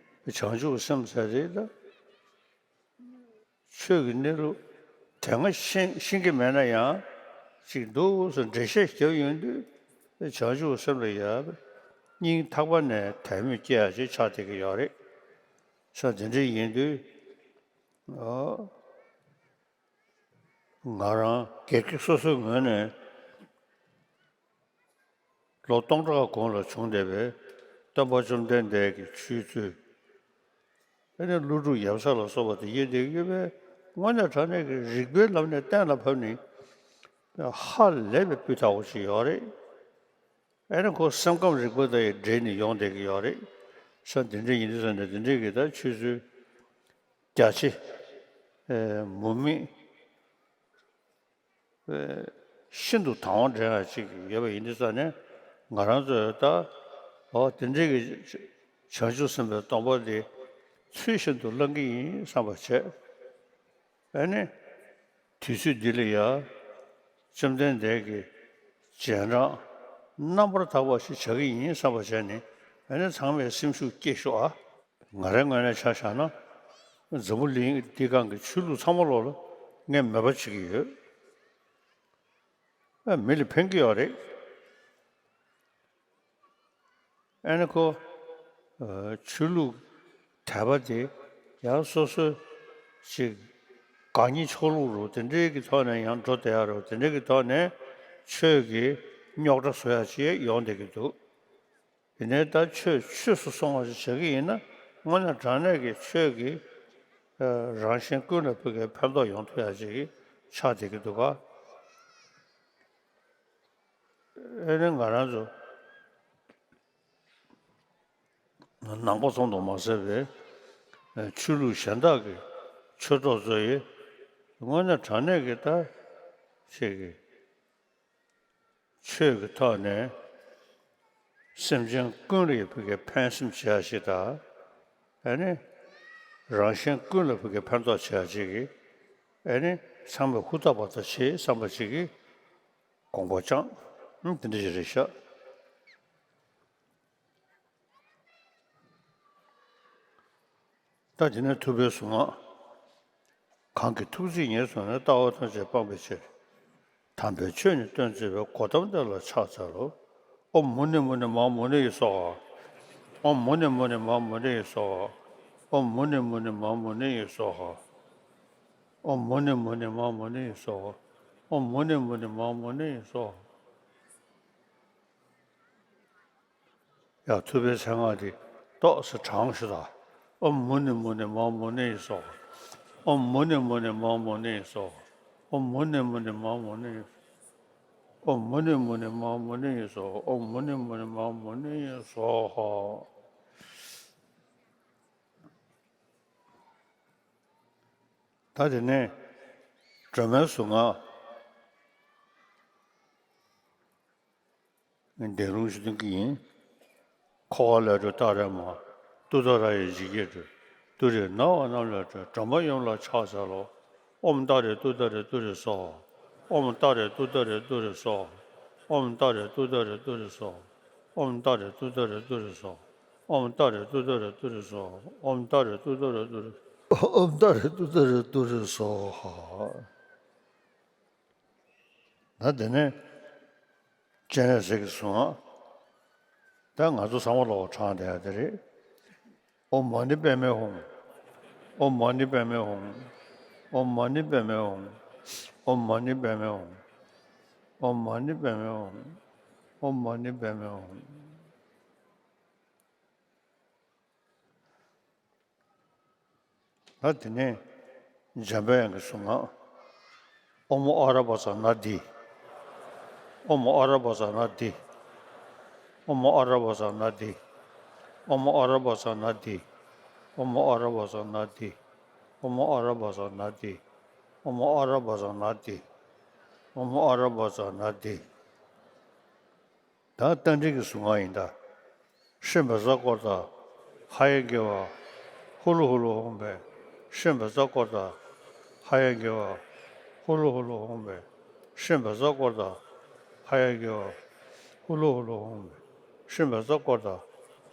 བྱང་ཆུབ་སེམས་ཟེར་དེ་ད། ཆོས་ཀྱི་གནས་ལུགས་དེ་སྔ་ཤེས་ཤེས་ཀྱི་མེད་ན་ཡང་ཅིག་འདུག་སེ་འགྲེལ་བཤད་བརྒྱབ་ཡོང་དུས་བྱང་ཆུབ་སེམས་ལ་ཡང་སྙིང་ཐག་པ་ནས་དད་མོས་སྐྱེ་ཡ་ཅིག་ཆགས་བསྡད་ཀྱི་ཡོད་རེད། ས་དེ་འདྲ་ཡིན་དུས་ཨོ། ང་རང་སྒེར་གྱི་སོ་སོའི་ངོས་ནས་ལོ་སྟོང་ཕྲག་གོང་ལ་བྱུང་བསྡད་པའི་སྟོན་པ་བཅོམ་ལྡན་འདས་ཀྱི་ཆོས་ཚུལ། དེ་ནས་ཀླུ་སྒྲུབ་ཡབ་སྲས་ལ་སོགས་པ་དེ་ཡིན་བསྡད་ཀྱི་ཡོད་པས། དངོས་གནས་དྲང་གནས་ཀྱི་རིགས་པའི་ལམ་ནས་གཏན་ལ་ཕབ་ནས་ཧ་ལས་པའི་སྤུས་དག་པོ་ཞིག་ཡོད་རེད། ཨེ་ནི་ཁོ་སེམས་ཁམས་རིག་པ་དང་འབྲེལ་ནས་ཡོང་བསྡད་ཀྱི་ཡོད་རེད། ས་འདི་འདྲ་ཡིན་དུས་ས་ནས་འདི་འདྲའི་གི་ད་ཆོས་ཚུལ་རྒྱ་ཆེ་ཨེ་མུ་མེད་ཨེ་ཤིན་ཏུ་དང་བ་འདྲ་བ་ཅིག་ཡོད་པ་ཡིན་དུས་ས་ནས་ང་རང་ཚོས་ད་ཨོ་དེ་འདྲའི་གི་བྱང་ཆུབ་སེམས་དཔའི་སྡོམ་པ་འདི་ཚུལ་བཞིན་དུ་བླང་གི་ཡིན་བསམ་པ་བྱས། ཨེ་ནི། དུས་ཚོད་འདི་ལ་ཡ། བཅོམ་ལྡན་འདས་ཀྱི་རྗེས་འབྲང་རྣམ་པར་དག་པ་ཞིག་བྱ་གི་ཡིན་བསམ་པ་བྱས་ནས་ཨེ་ནི་ཚང་མས་སེམས་ཤུགས་སྐྱེད་ཤོག་ཨ། ང་རའི་ངོས་ནས་ཆ་བཞག་ན། འཛམ་བུ་གླིང་འདི་སྒང་གི་ཆོས་ལུགས་ཚང་མ་ལོག་ལ་ངས་མོས་པ་བྱེད་ཀྱི་ཡོད། ཨ་མི་ལ་ཕན་གྱི་ཡོད་རེད། ཨ་ནི་ཁོ། ཨ་ཆོས་ལུགས་དད་པ་དེ་ཡང་སོ་སོ་ཅིག་དགག་གཉེན་ཕྱོགས་ལྷུང་རུ་དེ་འདྲའི་གི་ཐོག་ནས་ཡང་འགྲོ་བསྡད་ཡ་རུ་དེ་འདྲའི་གི་ཐོག་ནས་ཆོས་ཀྱི་རྙོག་དྲ་བཟོ་ཡ་ཅིག་ཡོང་བསྡད་ཀྱི་འདུག་དེ་ནས་ད་ཆོས་ཆོས་སུ་སོང་བ་ཞིག་བྱེད་ཀྱི་ཡིན་ན་དངོས་གནས་དྲང་གནས་ཀྱི་ཆོས་ཀྱི་ཨ་རང་གཞན་ཀུན་ལ་ཕུགས་ཀྱི་ཕན་ཐོགས་ཡོང་ཐུབ་ཡ་ཅིག་ཆགས་བསྡད་ཀྱི་འདུག་ག་ཨེ་ནི་ང་རང་ཚོ་ནང་པ་ཙམ་དུ་མ་ཟད་པའི་ཆོས་ལུགས་གཞན་དག་གི་ཆོས་གྲོགས་ཚོ་ཡིས་དངོས་གནས་དྲང་གནས་ཀྱི་ད་ཆེད་ཀྱི་ཆོས་ཀྱི་ཐོག་ནས་སེམས་ཅན་ཀུན་ལ་ཡི་ཕུགས་ཀྱི་ཕན་སེམས་བྱེད་ཡ་ཞིག་དང་། ཨེ་ནི་རང་གཞན་ཀུན་ལ་ཕུགས་ཀྱི་ཕན་ཐོགས་བྱེད་ཡ་ཞིག་གི་ཨེ་ནི་ཚང་མས་ཧུར་ཐག་པ་ཐག་བྱེད་བསམ་པ་ཞིག་གི་དགོངས་པ་བཅངས། ཨང་དེ་འདྲ་ཞིག་རེད་ཤག་ད་དེ་ནས་ཐུབ་པའི་གཟུངས་སྔགས། གང་གིས་ཐུགས་བརྩེས་ཉེར་བཟུང་ནས། ལྟ་བ་ཐམས་ཅད་སྤང་བའི་ཕྱིར། དམ་པའི་ཆོས་ནི་སྟོན་མཛད་པའི། གོ་ཏམ་དེ་ལ་ཕྱག་འཚལ་ལོ། ཨོཾ་མུ་ནེ་མུ་ནེ་མ་ཧཱ་མུ་ནེ་ཡེ་སྭཱ་ཧཱ། ཨོཾ་མུ་ནེ་མུ་ནེ་མ་ཧཱ་མུ་ནེ་ཡེ་སྭཱ་ཧཱ། ཨོཾ་མུ་ནེ་མུ་ནེ་མ་ཧཱ་མུ་ནེ་ཡེ་སྭཱ་ཧཱ། ཨོཾ་མུ་ནེ་མུ་ནེ་མ་ཧཱ་མུ་ནེ་ཡེ་སྭཱ་ཧཱ། ཨོཾ་མུ་ནེ་མུ་ནེ་མ་ཧཱ་མུ་ནེ་ཡེ་སྭཱ་ཧཱ། ཡང་ཐུབ་པའི་མཚན་སྔགས་འདི་ཏོག་ཙམ་བགྲང་ཞུ་དང་། ཨོཾ་མུ་ནེ་མུ་ནེ་མ་ཧཱ་མུ་ནེ་ཡེ་སྭཱ་ཧཱ། ཨོཾ་མུ་ནེ་མུ་ནེ་མ་ཧཱ་མུ་ནེ་ཡེ་སྭཱ་ཧཱ། ཨོཾ་མུ་ནེ་མུ་ནེ་མ་ཧཱ་མུ་ནེ་ཡེ། ཨོཾ་མུ་ནེ་མུ་ནེ་མ་ཧཱ་མུ་ནེ་ཡེ་སྭཱ་ཧཱ། ཨོཾ་མུ་ནེ་མུ་ནེ་མ་ཧཱ་མུ་ནེ་ཡེ་སྭཱ་ཧཱ། ད་དེ་ནས་སྒྲོལ་མའི་གཟུངས་སྔགས། བཟླས་ལུང་ཞུ་གི་ཡིན། འཁོར་བ་ལས་སྒྲོལ་ཏཱ་རེ་མ། ཏུཏྟཱ་ར་ཡི་འཇིགས་བརྒྱད་སྒྲོལ། ཏུ་རེ་ན་བ་རྣམས་ལས་སྒྲོལ། སྒྲོལ་མ་ཡུམ་ལ་ཕྱག་འཚལ་ལོ། ཨོཾ་ཏཱ་རེ་ཏུཏྟཱ་རེ་ཏུ་རེ་སྭཱ་ཧཱ། ཨོཾ་ཏཱ་རེ་ཏུཏྟཱ་རེ་ཏུ་རེ་སྭཱ་ཧཱ། ཨོཾ་ཏཱ་རེ་ཏུཏྟཱ་རེ་ཏུ་རེ་སྭཱ་ཧཱ། ཨོཾ་ཏཱ་རེ་ཏུཏྟཱ་རེ་ཏུ་རེ་སྭཱ་ཧཱ། ཨོཾ་ཏཱ་རེ་ཏུཏྟཱ་རེ་ཏུ་རེ་སྭཱ་ཧཱ། ཨོཾ་ཏཱ་རེ་ཏུཏྟཱ་རེ་ཏུ་རེ། ཨོཾ་ཏཱ་རེ་ཏུཏྟཱ་རེ་ཏུ་རེ་སྭཱ་ཧཱ། ད་དེ་ནས་སྤྱན་རས་གཟིགས་ཀྱི་གཟུངས་སྔགས། ད་ང་ཚོ་ཚང་མ་ལོག་བགྲང་བསྡད་ཡ་དེ་རེད། ཨོཾ་མ་ཎི་པདྨེ་ཧཱུྃ། ཨོཾ་མ་ཎི་པདྨེ་ཧཱུྃ། ཨོཾ་མ་ཎི་པདྨེ་ཧཱུྃ། ཨོཾ་མ་ཎི་པདྨེ་ཧཱུྃ། ཨོཾ་མ་ཎི་པདྨེ་ཧཱུྃ། ཨོཾ་མ་ཎི་པདྨེ་ཧཱུྃ། ད་དེ་ནས་འཇམ་པའི་དབྱངས་ཀྱི་གཟུངས་སྔགས། ཨོཾ་ཨ་ར་པ་ཙ་ན་དྷཱིཿ། ཨོཾ་ཨ་ར་པ་ཙ་ན་དྷཱིཿ། ཨོཾ་ཨ་ར་པ་ཙ་ན་དྷཱིཿ། ཨོཾ་ཨ་ར་པ་ཙ་ན་དྷཱིཿ། ཨོཾ་ཨ་ར་པ་ཙ་ན་དྷཱིཿ། ཨོཾ་ཨ་ར་པ་ཙ་ན་དྷཱིཿ། ཨོཾ་ཨ་ར་པ་ཙ་ན་དྷཱིཿ། ཨོཾ་ཨ་ར་པ་ཙ་ན་དྷཱིཿ། ད་རྟ་མགྲིན་གྱི་གཟུངས་སྔགས་ཡིན་ད། ཧྲཱིཿབཛྲ་ཀྲོ་དྷ། ཧ་ཡ་གི་ཝ། ཧུ་ལུ་ཧུ་ལུ་ཧཱུྃ་ཕཊ། ཧྲཱིཿབཛྲ་ཀྲོ་དྷ། ཧ་ཡ་གི་ཝ། ཧུ་ལུ་ཧུ་ལུ་ཧཱུྃ་ཕཊ། ཧྲཱིཿབཛྲ་ཀྲོ་དྷ། ཧ་ཡ་གི་ཝ། ཧུ་ལུ་ཧུ་ལུ་ཧཱུྃ་ཕཊ། ཧྲཱིཿབཛྲ་ཀྲོ་དྷ།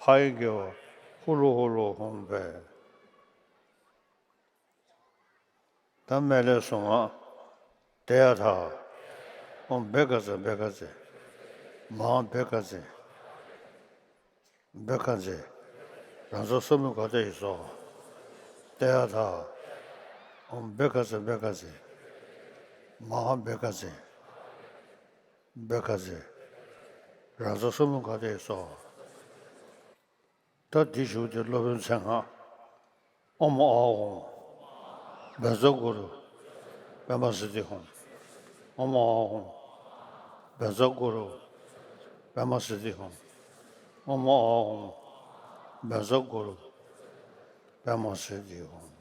ཧ་ཡ་གི་ཝ། ཧུ་ལུ་ཧུ་ལུ་ཧཱུྃ་ཕཊ། ད་སྨན་བླའི་གཟུངས་སྔགས། ཏདྱ་ཐཱ། ཨོཾ་བྷཻ་ཥ་ཛྱ་བྷཻ་ཥ་ཛྱ། མ་ཧཱ་བྷཻ་ཥ་ཛྱ། བྷཻ་ཥ་ཛྱ། རང་རྩ་ས་མུདྒ་ཏ་ཡེ་སྭཱ་ཧཱ། ཏདྱ་ཐཱ། ཨོཾ་བྷཻ་ཥ་ཛྱ་བྷཻ་ཥ་ཛྱ། མ་ཧཱ་བྷཻ་ཥ་ཛྱ། བྷཻ་ཥ་ཛྱ། རང་རྩ་ས་མུདྒ་ཏ་ཡེ་སྭཱ་ཧཱ། ད་འདི་ཞུ་སྟེ་སློབ་དཔོན་མཚན་སྔགས། ཨོཾ་ཨཱཿཧཱུྃ། བཛྲ་གུ་རུ། པདྨ་སིདྡྷི་ཧཱུྃ། ཨོཾ་ཨཱཿཧཱུྃ། བཛྲ་གུ་རུ། པདྨ་སིདྡྷི་ཧཱུྃ། ཨོཾ་ཨཱཿཧཱུྃ། བཛྲ་གུ་རུ། པདྨ་སིདྡྷི་ཧཱུྃ།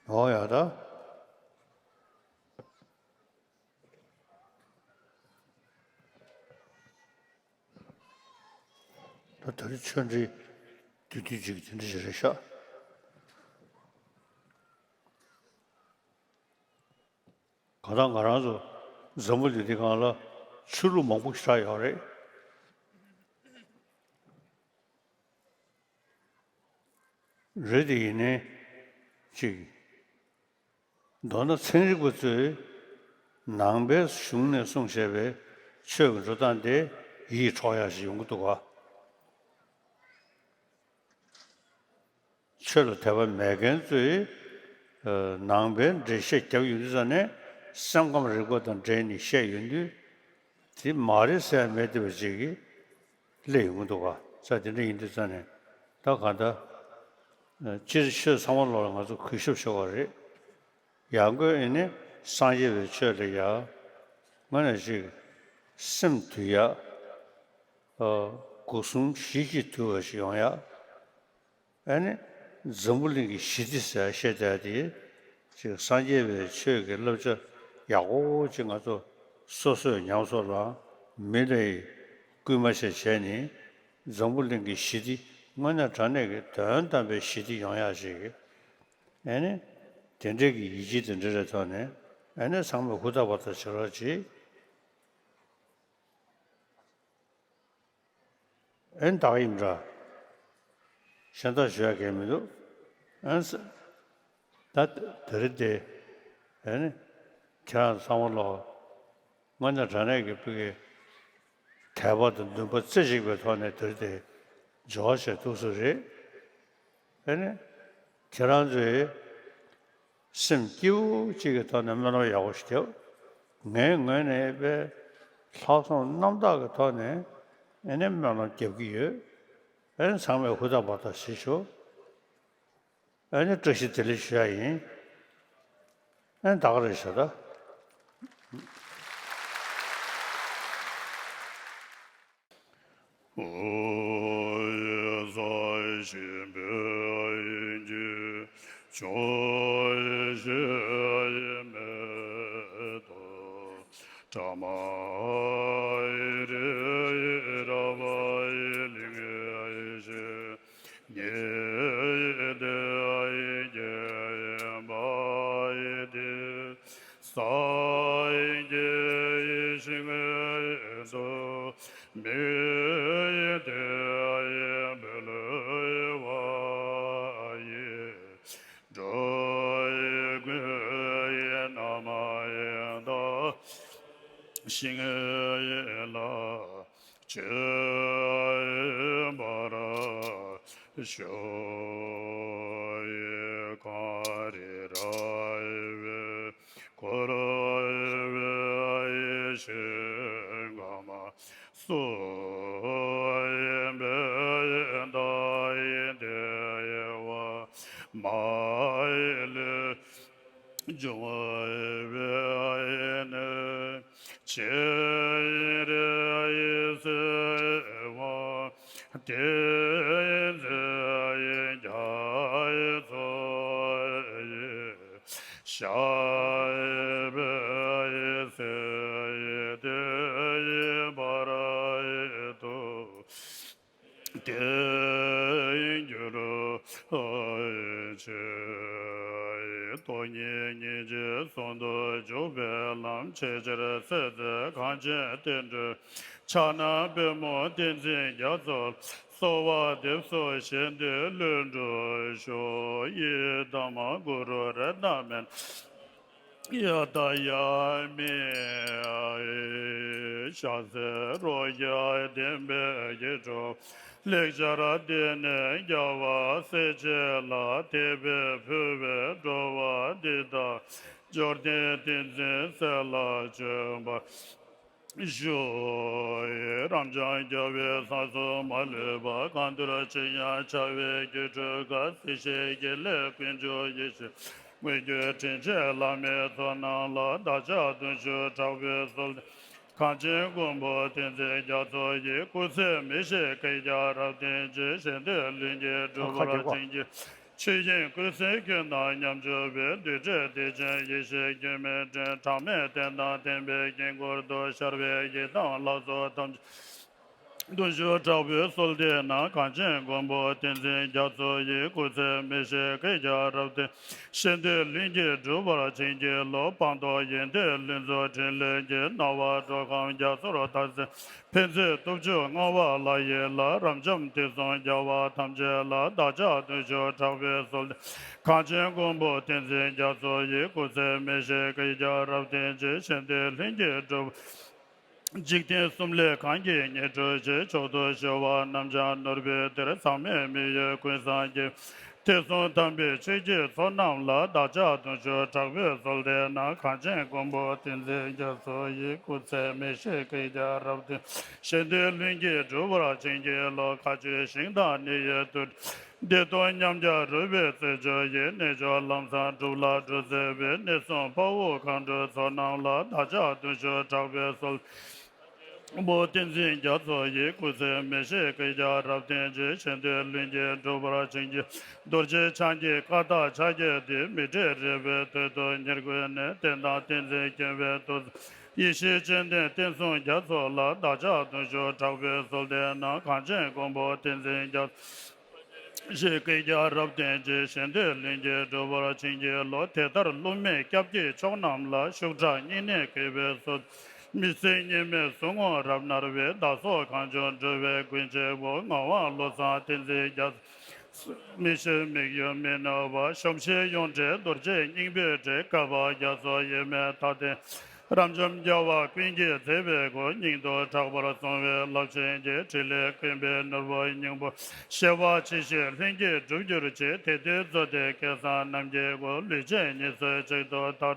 འོ་ཡ་ད། ད་ད་རེས་ཆོས་འབྲེལ་བསྡུས་བསྡུས་ཅིག་དེ་འདྲ་ཞིག་རེད་ཤག་གང་ལྟར་ང་རང་ཚོ་འཛམ་བུ་གླིང་འདི་སྒང་ལ་ཆོས་ལུགས་མང་པོ་ཞེ་དྲག་ཡོད་རེད། རེད་དེ་ཡིན་ནའི་ཅིག་མདོར་ན་ཚན་རིག་པ་ཚོས་ནང་པའི་གཞུང་ནས་གསུངས་བཞག་པའི་ཆོས་ཀྱི་འགྲོ་སྟངས་དེ་ཡིད་འཕྲོག་ཡག་ཞིག་ཡོང་གི་འདུག་ག་ཆོས་ལ་དད་པ་མེད་མཁན་ཚོས་ནང་པའི་འགྲེལ་བཤད་བརྒྱབ་ཡོང་དུས་ཙ་ནས་སེམས་ཁམས་རིག་པ་དང་འབྲེལ་ནས་བཤད་ཡོང་དུས། དེ་མ་རེད་ཟེར་ཡ་མེད་བསྡད་པ་ཅིག་གིས་སླེབས་ཡོང་གི་འདུག་ག་ས་དེ་འདྲ་ཡིན་དུས་ཙང་ནས་ད་གང་ལྟར། སྤྱིར་ཆོས་ཚང་མ་ལོག་ལ་ང་ཚོ་གུས་ཞབས་ཞུ་བ་རེད། ཡང་སྒོས་ཨེ་ནི་སངས་རྒྱས་པའི་ཆོས་ལ་ཡ། སྔོན་ནས་ཅིག་སེམས་དུལ་ཡ། སྒོ་གསུམ་ཞི་ཞིང་དུལ་བ་ཞིག་ཡོང་ཡ། ཨ་ནི་འཛམ་བུ་གླིང་གི་ཞི་བདེ་ཟེར་བཤད་བསྡད་དེ། ཅིག་སངས་རྒྱས་པའི་ཆོས་ཀྱི་བསླབ་བྱ་ཡག་པོ་ཅིག་ང་ཚོ་སོ་སོས་ཉམས་སུ་བླངས། མི་ལ་ཡི་སྐུལ་མ་བྱས་བྱས་ནས་འཛམ་བུ་གླིང་གི་ཞི་བདེ་དངོས་གནས་དྲང་གནས་ཀྱི་དོན་དམ་པའི་ཞི་བདེ་ཡོང་ཡག་ཅིག་ཨ་ནི་དེ་འདྲའི་གི་ཡིད་ཆེས་དེ་འདྲ་རེ་ཐོག་ནས་ཨ་ནི་ཚང་མས་ཧུར་ཐག་པ་ཐག་བྱེད་རོགས་གྱིས། ཨེ་བདག་ཡིན་འདྲ། གཞན་དག་ཞུ་ཡ་གང་ཡང་མི་འདུག་ཨ་ནི་ད་དེ་རིང་དེ་ཨ་ནི་ཁྱེད་རང་ཚང་མ་ལོ། དངོས་གནས་དྲང་གནས་ཀྱི་ཕ་གི་དད་པ་དང་འདུན་པ་རྩེ་གཅིག་པའི་ཐོག་ནས་དེར་དེ་འབྱོར་བ་བྱས་ཐུགས་གསོ་རེད། ཨེ་ནི་ཁྱེད་རང་ཚོའི་སེམས་སྐྱིད་པོ་གཅིག་གི་ཐོག་ནས་སྨོན་ལམ་ཡག་པོ་ཞིག་རྒྱབ། ངའི་ངོས་ནས་དཔེ་ལྷག་བསམ་རྣམ་དག་གི་ཐོག་ནས་ཨེ་ནི་སྨོན་ལམ་རྒྱབ་ཀྱི་ཡོད། ཨེ་ནི་ཚང་མས་ཧུར་ཐག་འབད་ཐག་བྱེད་ཤོག་ཨ་ནི་བཀྲ་ཤིས་བདེ་ལེགས་ཞུ་ཡ་ཡིན། ཨ་ནི་ད་ག་རེ་ཞུ་ད། ཤིང་ལ་བྱེད་པར་ཤོག་གངས་རི་ར་བས་བསྐོར་བའི་ཤིང་ཀ་མ་སུ་ཡིན་པའི་བདག་ཡིན་དེ་བ་མ་ཡི་ལས། འབྱུང་བའི་ནི་ཆེ་རེ་ཡི་སེ་བ་དེ་ཚེ་ཡི་རྒྱ་མཚོ་ཡི་ཤ་བའི་སེ་དེ་ཡི་བར་དུ། དེ་འགྱུར་ཆེ། སྟོང་ཉིད་སྙིང་རྗེ་ཟུང་དུ་འཇུག་པའི་ལམ། ཆེས་ཆེར་གསལ་མཛད་གངས་ཅན་བསྟན་འགྲོའི་ཕྱག་ན་པདྨོ་བསྟན་འཛིན་རྒྱ་མཚོ་ལ། གསོལ་བ་འདེབས་སོ་གཞན་དོན་ལྷུན་གྲུབ་ཤོག་ཡི་དམ་གུ་རུ་རཏྣ་མེ་ཡ་ད་ཡ་མི་ཤ་ཟེར་རོ་ཡ་བདེན་པའི་རྒྱལ་གྲུབ། ལེགས་སྦྱར་སྡེ་སྣོད་རྒྱལ་བ་སྲས་བཅས་ལ། དད་པས་ཕུལ་བའི་འགྲོ་བ་འདི་དག་འབྱོར་ལྡན་ཏིང་འཛིན་སྲས་ལ་བྱོན་པར་ཞུ། རབ་འབྱམས་རྒྱལ་བའི་ས་གསུམ་མ་ལུས་པ། གང་འདུལ་ཅི་ཡང་བྱ་བའི་རྒྱུད་སྒྲུབ་པ། སྲིད་ཞིའི་དགེ་ལེགས་ཀུན་འབྱུང་ཡེ་ཤེས། མངོན་གྱུར་དྲིན་ཅན་བླ་མའི་ཚོགས་རྣམས་ལ། བདག་ཅག་གདུང་ཤུགས་དྲག་པོས་གསོལ་ཏེ། གངས་ཅན་མགོན་པོ་བསྟན་འཛིན་རྒྱ་མཚོ་ཡི། སྐུ་ཚེ་མི་ཤིགས་སྐལ་བརྒྱར་རབ་བརྟན་ཅིང་། གཞན་དོན་ལྷུན་གྱིས་འགྲུབ་པར་བྱིན་གྱིས། ཆོས་དབྱིངས་ཀུན་གསལ་ཀུན་དང་མཉམ་སྦྱོར་བའི། རྡུལ་བྲལ་བདེ་ཆེན་ཡེ་ཤེས་སྐྱོན་མེད་སྤྲིན། གྲངས་མེད་རྟེན་དང་བརྟེན་པའི་དཀྱིལ་འཁོར་དུ། ཤར་བའི་ཡི་དམ་ལྷ་ཚོགས་ཐམས་ཅད། གདུང་ཤུགས་དྲག་པོས་གསོལ་ཏེ་ན། གངས་ཅན་མགོན་པོ་བསྟན་འཛིན་རྒྱ་མཚོ་ཡི། སྐུ་ཚེ་མི་ཤིགས་སྐལ་བརྒྱར་རབ་བརྟན། གཞན་དོན་ལྷུན་གྱིས་འགྲུབ་པར་བྱིན་གྱིས་རློབས། སྤངས་རྟོགས་ཡོན་ཏན་ལྷུན་རྫོགས་ཕྲིན་ལས་ཀྱིས། སྣང་བ་འགྲོ་ཁམས་རྒྱ་མཚོར་དར་ཅིང་། ཕན་ཚུན་སྟོབས་བཅུ་མངའ་བ་ལྷ་ཡི་ལྷ། རབ་འབྱམས་དུས་གསུམ་རྒྱལ་བ་ཐམས་ཅད་ལ། བདག་ཅག་གདུང་ཤུགས་དྲག་པོས་གསོལ་ཏེ། གངས་ཅན་མགོན་པོ་བསྟན་འཛིན་རྒྱ་མཚོ་ཡི། སྐུ་ཚེ་མི་ཤིགས་སྐལ་བརྒྱར་རབ་བརྟན་ཅིང་། གཞན་དོན་ལྷུན་གྱིས་འགྲུབ། འཇིག་རྟེན་གསུམ་ལས་གང་གིས་ཉེར་འགྲུབ་ཅིང་། མཆོག་ཏུ་གཞོལ་བ་རྣམས་ཀྱང་ནོར་བུའི་གཏེར། ཚང་མས་མི་གཡོ་ཀུན་སངས་རྒྱས། དུས་གསུམ་དམ་པའི་ཆོས་ཀྱི་ཚོགས་རྣམས་ལ། བདག་ཅག་གདུང་ཤུགས་དྲག་པོས་གསོལ་ཏེ་ན། གངས་ཅན་མགོན་པོ་བསྟན་འཛིན་རྒྱ་མཚོ་ཡི། སྐུ་ཚེ་མི་ཤིགས་སྐལ་བརྒྱར་རབ་བརྟན། གཞན་དོན་ལྷུན་གྱིས་འགྲུབ་པར་བྱིན་གྱིས་རློབས། མཁའ་སྤྱོད་ཞིང་དང་ནི་ཡི་དུར། བདེ་སྟོང་ཉམས་བརྒྱ་རོལ་པའི་རྩེ་མཆོག་ཡིན། གནས་མཆོག་ལམ་བཟང་སྒྲུབ་ལ་སྒྲུབ་མཛད་པའི། གནས་གསུམ་དཔའ་བོ་མཁའ་འགྲོའི་ཚོགས་རྣམས་ལ། བདག་ཅག་གདུང་ཤུགས་དྲག་པོས་གསོལ། མགོན་པོ་བསྟན་འཛིན་རྒྱ་མཚོ་ཡི། སྐུ་ཚེ་མི་ཤིགས་སྐལ་བརྒྱར་རབ་བརྟན་ཅིང་། གཞན་དོན་ལྷུན་གྱིས་འགྲུབ་པར་བྱིན་གྱིས། རྡོ་རྗེ་འཆང་གི་བཀའ་རྟགས་ཕྱག་རྒྱའི་རྡུལ། མི་འབྲལ་རིག་པའི་དོན་དུ་ཉེར་བསྐུལ་ནས། རྟེན་དང་བསྟན་འཛིན་མཁྱེན་པའི་ཐུགས། ཡེ་ཤེས་སྤྱན་ལྡན་བསྟན་སྲུང་རྒྱ་མཚོ་ལ། བདག་ཅག་གདུང་ཤུགས་དྲག་པོས་གསོལ་ཏེ་ན། གངས་ཅན་མགོན་པོ་བསྟན་འཛིན་རྒྱ། ཤིགས་སྐལ་བརྒྱར་རབ་བརྟན་ཅིང་། གཞན་དོན་ལྷུན་གྱིས་འགྲུབ་པར་བྱིན་གྱིས་རློབས། དེ་ལྟར་བསླུ་མེད་སྐྱབས་ཀྱི་མཆོག་རྣམས་ལ། ཤུགས་དྲག་སྙིང་ནས་གུས་པས་གསོལ། མི་ཟད་གཉིས་མེད་ཟུག་རྔུ་རབ་མནར་བའི། བདག་སོགས་གངས་ལྗོངས་འགྲོ་བའི་མགོན་ཆེན་པོ། ངག་དབང་བློ་བཟང་བསྟན་འཛིན་རྒྱ། མི་ཤེས་མིག་ཡོད་མི་ནུབ་པ། གཞོམ་གཞིག་ཡོངས་བྲལ་རྡོ་རྗེ་སྙིང་པོའི་གྲས། བསྐལ་པ་རྒྱ་མཚོ་དབྱེར་མེད་མཐའ་རྟེན། རབ་འཇོམས་རྒྱལ་བ་ཀུན་གྱིས་མཛེས་པའི་སྐུ། སྙིང་དུ་གྲགས་པར་གསུངས་པའི་རླབས་ཆེན་གྱི། ཕྲིན་ལས་ཀུན་པའི་ནོར་བུ་སྙིང་པོ། བྱེ་བ་ཕྱི་བཞིན་ལྷུན་གྱིས་གྲུབ་གྱུར་ཅིག། དེ་དུས་མཛོད་དེ་སྐལ་བཟང་རྣམས་ཀྱི་སྐུ། ལུས་ཅན་ཉེར་འཚོའི་གཅིག་ཏུ་བདག་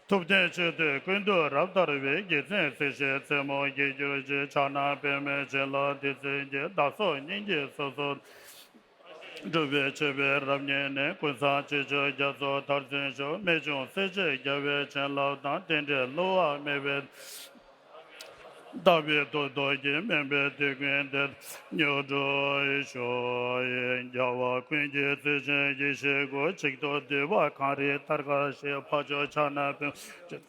ཐུབ་བསྟན་ཆོས་སྡེ་ཀུན་ཏུ་རབ་དར་བའི། རྒྱལ་མཚན་གཟི་བརྗིད་རྩེ་མོར་རྒྱས་གྱུར་ཅིག། ཕྱག་ན་པདྨོའི་བྱིན་རླབས་བདུད་རྩི་འཁྱིལ། བདག་སོགས་སྙིང་རྗེའི་གཟུགས་སུ་གྲུབ་པའི་མཆོད་པའི་རབ་བརྙེས་ནས། ཀུན་བཟང་སྤྱོད་མཆོག་རྒྱ་མཚོ་མཐར་སོན་ཤོག། རྨད་བྱུང་སྲས་བཅས་རྒྱལ་བའི་བྱིན་རླབས་དང་། རྟེན་འབྲེལ་བསླུ་བ་མེད་པའི་དག་པའི་མཐུ་སྟོབས་ཀྱིས། དམན་པའི་དུས་ཀུན་བདེ་མྱུར་འགྲུབ་ཤོག། རྒྱལ་བ་ཀུན་གྱི་བརྩེ་ཆེན་ཡེ་ཤེས་སྐུ། གཅིག་ཏུ་བསྡུས་པ་གངས་རིའི་ལྟར་དཀར་ཞིང་། འཕགས་མཆོག་ཕྱག་ན་པདྨོ།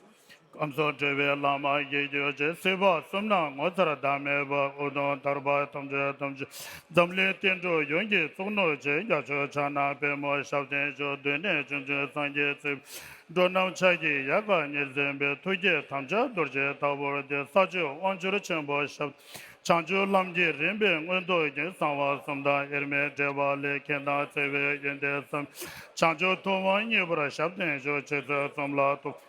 སྐམ་སོགས་བགྲོད་པའི་ལམ་མ་རྒྱས་གྱུར་ཅིག། སྲིད་པ་གསུམ་ན་ངོ་མཚར་ཟླ་མེད་པ། ཨུ་དུམ་དར་པ་ཐམས་ཅད་ཐམས་ཅད། འཛམ་གླིང་བསྟན་འགྲོ་ཡོངས་ཀྱི་གཙུག་ནོར་ཅན། རྒྱལ་མཆོག་ཕྱག་ན་པདྨོ་ཞབས་བརྟན་ཤོག། གདོད་ནས་བྱོན་བྱོན་སངས་རྒྱས་རྩིབས། འགྲོ་རྣམས་ཕྱག་གི་ཡལ་ག་ཉིད་འཛིན་པའི། ཐུགས་བསྐྱེད་དམ་བཅའ་རྡོ་རྗེའི་ཐབ་པར་ལྡན། ས་བཅུ་དབང་ཕྱུག་ཆེན་པོ་ཞབས། བྱང་ཆུབ་ལམ་གྱི་རིམ་པའི་མངོན་རྟོགས་ཀྱི། གསང་བ་གསུམ་དང་དབྱེར་མེད་འབྲེལ་བ་ལས། མཁྱེན་དང་བརྩེ་བའི་ཡོན་ཏན་བསམ། བྱང་ཆུབ་ཐུབ་དབང་བརྙེས་པར་ཞབས་བརྟན་ཤོག། ཆོས་ཚུལ་གསུམ་ལ་ཐུགས།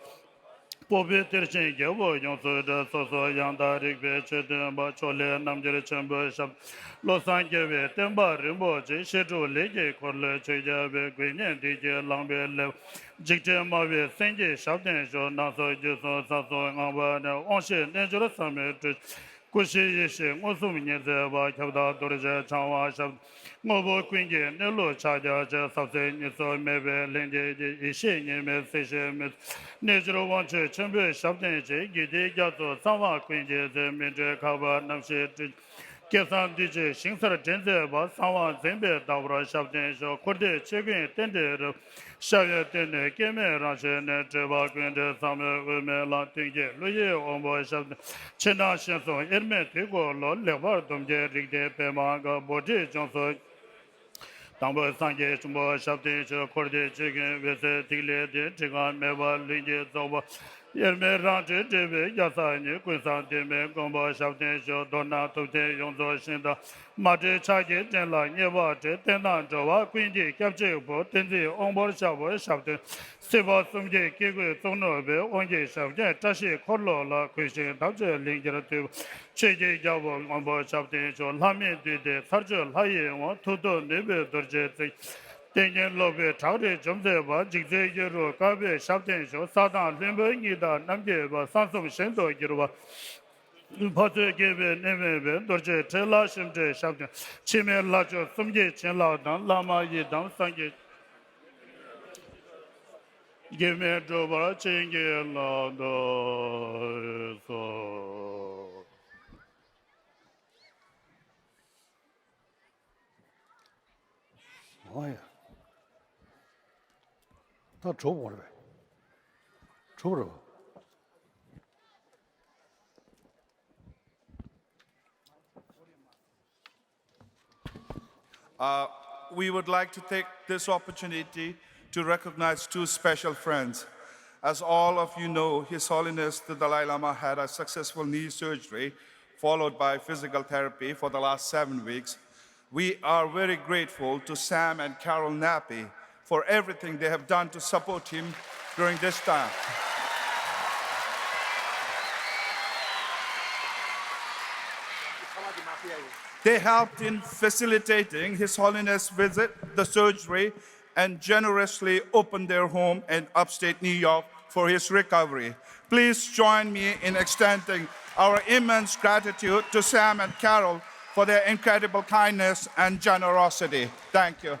སྤོབས་པའི་གཏེར་ཆེན་རྒྱལ་པོ་ཡོངས་སུ་གྲགས། སོ་སོ་ཡང་དག་རིག་པའི་ཆོས་སྟོན་པ། ཕྱོགས་ལས་རྣམ་རྒྱལ་ཆེན་པོའི་ཞབས། བློ་བཟང་རྒྱལ་བའི་བསྟན་པ་རིན་པོ་ཆེ། བཤད་སྒྲུབ་ལས་ཀྱི་འཁོར་ལོས་ཆོས་རྒྱལ་བའི། དགོས་ངེས་བདུད་ཀྱིས་བསླངས་པའི་ལེའུ། འཇིགས་བྲལ་སྨྲ་བའི་སེང་གེ་ཞབས་བརྟན་ཤོག། སྣ་ཚོགས་རྒྱུད་གསུམ་ས་གསུམ་ངང་པ་ནས། དབང་ཤེས་རྣལ་འབྱོར་ཟབ་མོའི་སྤྲུལ། སྐུ་བཞི་ཡེ་ཤེས་མངོན་སུམ་ཉིད་མཛད་པ། ཁྱབ་བདག་རྡོ་རྗེ་འཆང་དབང་ཞབས། དངོས་པོ་ཀུན་གྱི་གནས་ལུགས་ཕྱག་རྒྱ་ཆེ། ཟབ་གསལ་གཉིས་སུ་མེད་པའི་ལྷན་སྐྱེས་ཀྱི། ཡེ་ཤེས་གཉིས་མེད་སྲིད་ཞིའི་མུན། རྣལ་འབྱོར་དབང་ཕྱུག་ཆེན་པོའི་ཞབས་བརྟན་ཅིང་། རྒྱུད་སྡེའི་རྒྱ་མཚོ་གསང་བ་ཀུན་གྱི་རྩེ། སྨིན་གྲོལ་ཁ་བ་རྣམ་བཞིའི་སྤྲུལ། སྐལ་བཟང་བདུད་རྩིའི་ཞིང་སར་འདྲེན་མཛད་པ། གསང་བ་འཛིན་པའི་བདག་པོར་ཞབས་བརྟན་ཤོག། འཁོར་འདས་ཆོས་ཀུན་རྟེན་འབྲེལ་རབ། ཤ་ཡི་གཏིང་ནས་སྐྱེ་མེད་རང་བཞིན་ནས། སྤྲུལ་པ་ཀུན་འདུས་ཟབ་མོའི་དབུ་མའི་ལམ། མདུན་བསྐྱེད་ཀླུ་ཡི་དབང་པོ་ཞབས་བརྟན། ཕྱི་ནང་གཞན་གསུམ་དབྱེར་མེད་དུས་འཁོར་ལོ། ལེགས་པར་སྡོམ་གྱི་རིགས་ལྡན་པདྨ་འགག། བོ་དྷི་ལྗོངས་སུ། དང་པོ་སངས་རྒྱས་ཆེན་པོ་ཞབས་བརྟན་ཤོག། འཁོར་འདས་ཆོས་ཀུན་འོད་གསལ་ཐིག་ལེ་སྟེང་། བྲི་གང་མེད་པ་ལྷུན་གྱིས་རྫོགས་པ། དབྱེར་མེད་རང་གྲོལ་འབྲེལ་བའི་རྒྱལ་མཚན་ཉིད། ཀུན་བཟང་བདེན་མེད་མགོན་པོ་ཞབས་བརྟན་ཤོག། མདོར་ན་ཐུབ་བསྟན་ཡོངས་རྫོགས་ཤིང་རྟ། མ་འདྲེས་ཕྱག་གི་སྤྲིན་ལ་བསྙེན་པར་བྲེལ། བསྟན་དང་འགྲོ་བ་ཀུན་གྱི་སྐྱབས་གཅིག་པུ། བསྟན་འཛིན་དབང་པོར་ཤར་བ་ཞབས་བརྟན། སྲིད་པ་གསུམ་གྱི་སྐྱེ་དགུའི་གཙུག་ནོར་བུ། དབང་གི་ཞབས་ཀྱིས་བཀྲ་ཤིས་འཁོར་ལོ་ལ། གུས་ཤིང་བདག་བསྐྱེད་ལིང་གར་བཏུད་པ། ཆོས་ཀྱི་རྒྱལ་པོ་མགོན་པོ་ཞབས་བརྟན་ཤོག། ལྷ་མིའི་འདུས་སྡེ་ཚར་གཅོད་ལྷ་ཡི་དབང་། མཐུ་སྟོབས་ནུས་པའི་རྡོ་རྗེའི་རྩེ། ཏིང་ངེ་འོག་པའི་བྲག་རི་འཇོམས་མཛད་པ། འཇིགས་མཛད་ཡེ་རུ་ཀ་བོས་ཞབས་བརྟན་ཤོག། ས་དང་ལྷུན་པོ་གཉིས་དང་རྣམ་རྒྱལ་བ། གསང་གསུམ་ཞིང་དུ་གྱུར་པ། ཕ་ཚོལ་དགྱེས་པའི་གནས་མེད་པའི། རྡོ་རྗེ་ཁྲི་ལ་ཞིམ་དྲི་ཞབས་བརྟན། འཆི་མེད་ལྷ་མཆོག་གསུམ་གྱི་བྱིན་རླབས་དང་། བླ་མ་ཡི་དམ་སངས་རྒྱས། དགེ་བསྙེན་སྒྲུབ་པར་བྱིན་གྱིས་བརླབ་ཏུ་གསོལ། འོ་ཡ། ད་གྲུབ་འོང་རེད་པས། གྲུབ་རེད་པ། Uh, we would like to take this opportunity to recognize two special friends. As all of you know, His Holiness the Dalai Lama had a successful knee surgery followed by physical therapy for the last seven weeks. We are very grateful to Sam and Carol Nappi for everything they have done to support him during this time. They helped in facilitating His Holiness' visit, the surgery, and generously opened their home in upstate New York for his recovery. Please join me in extending our immense gratitude to Sam and Carol for their incredible kindness and generosity. Thank you.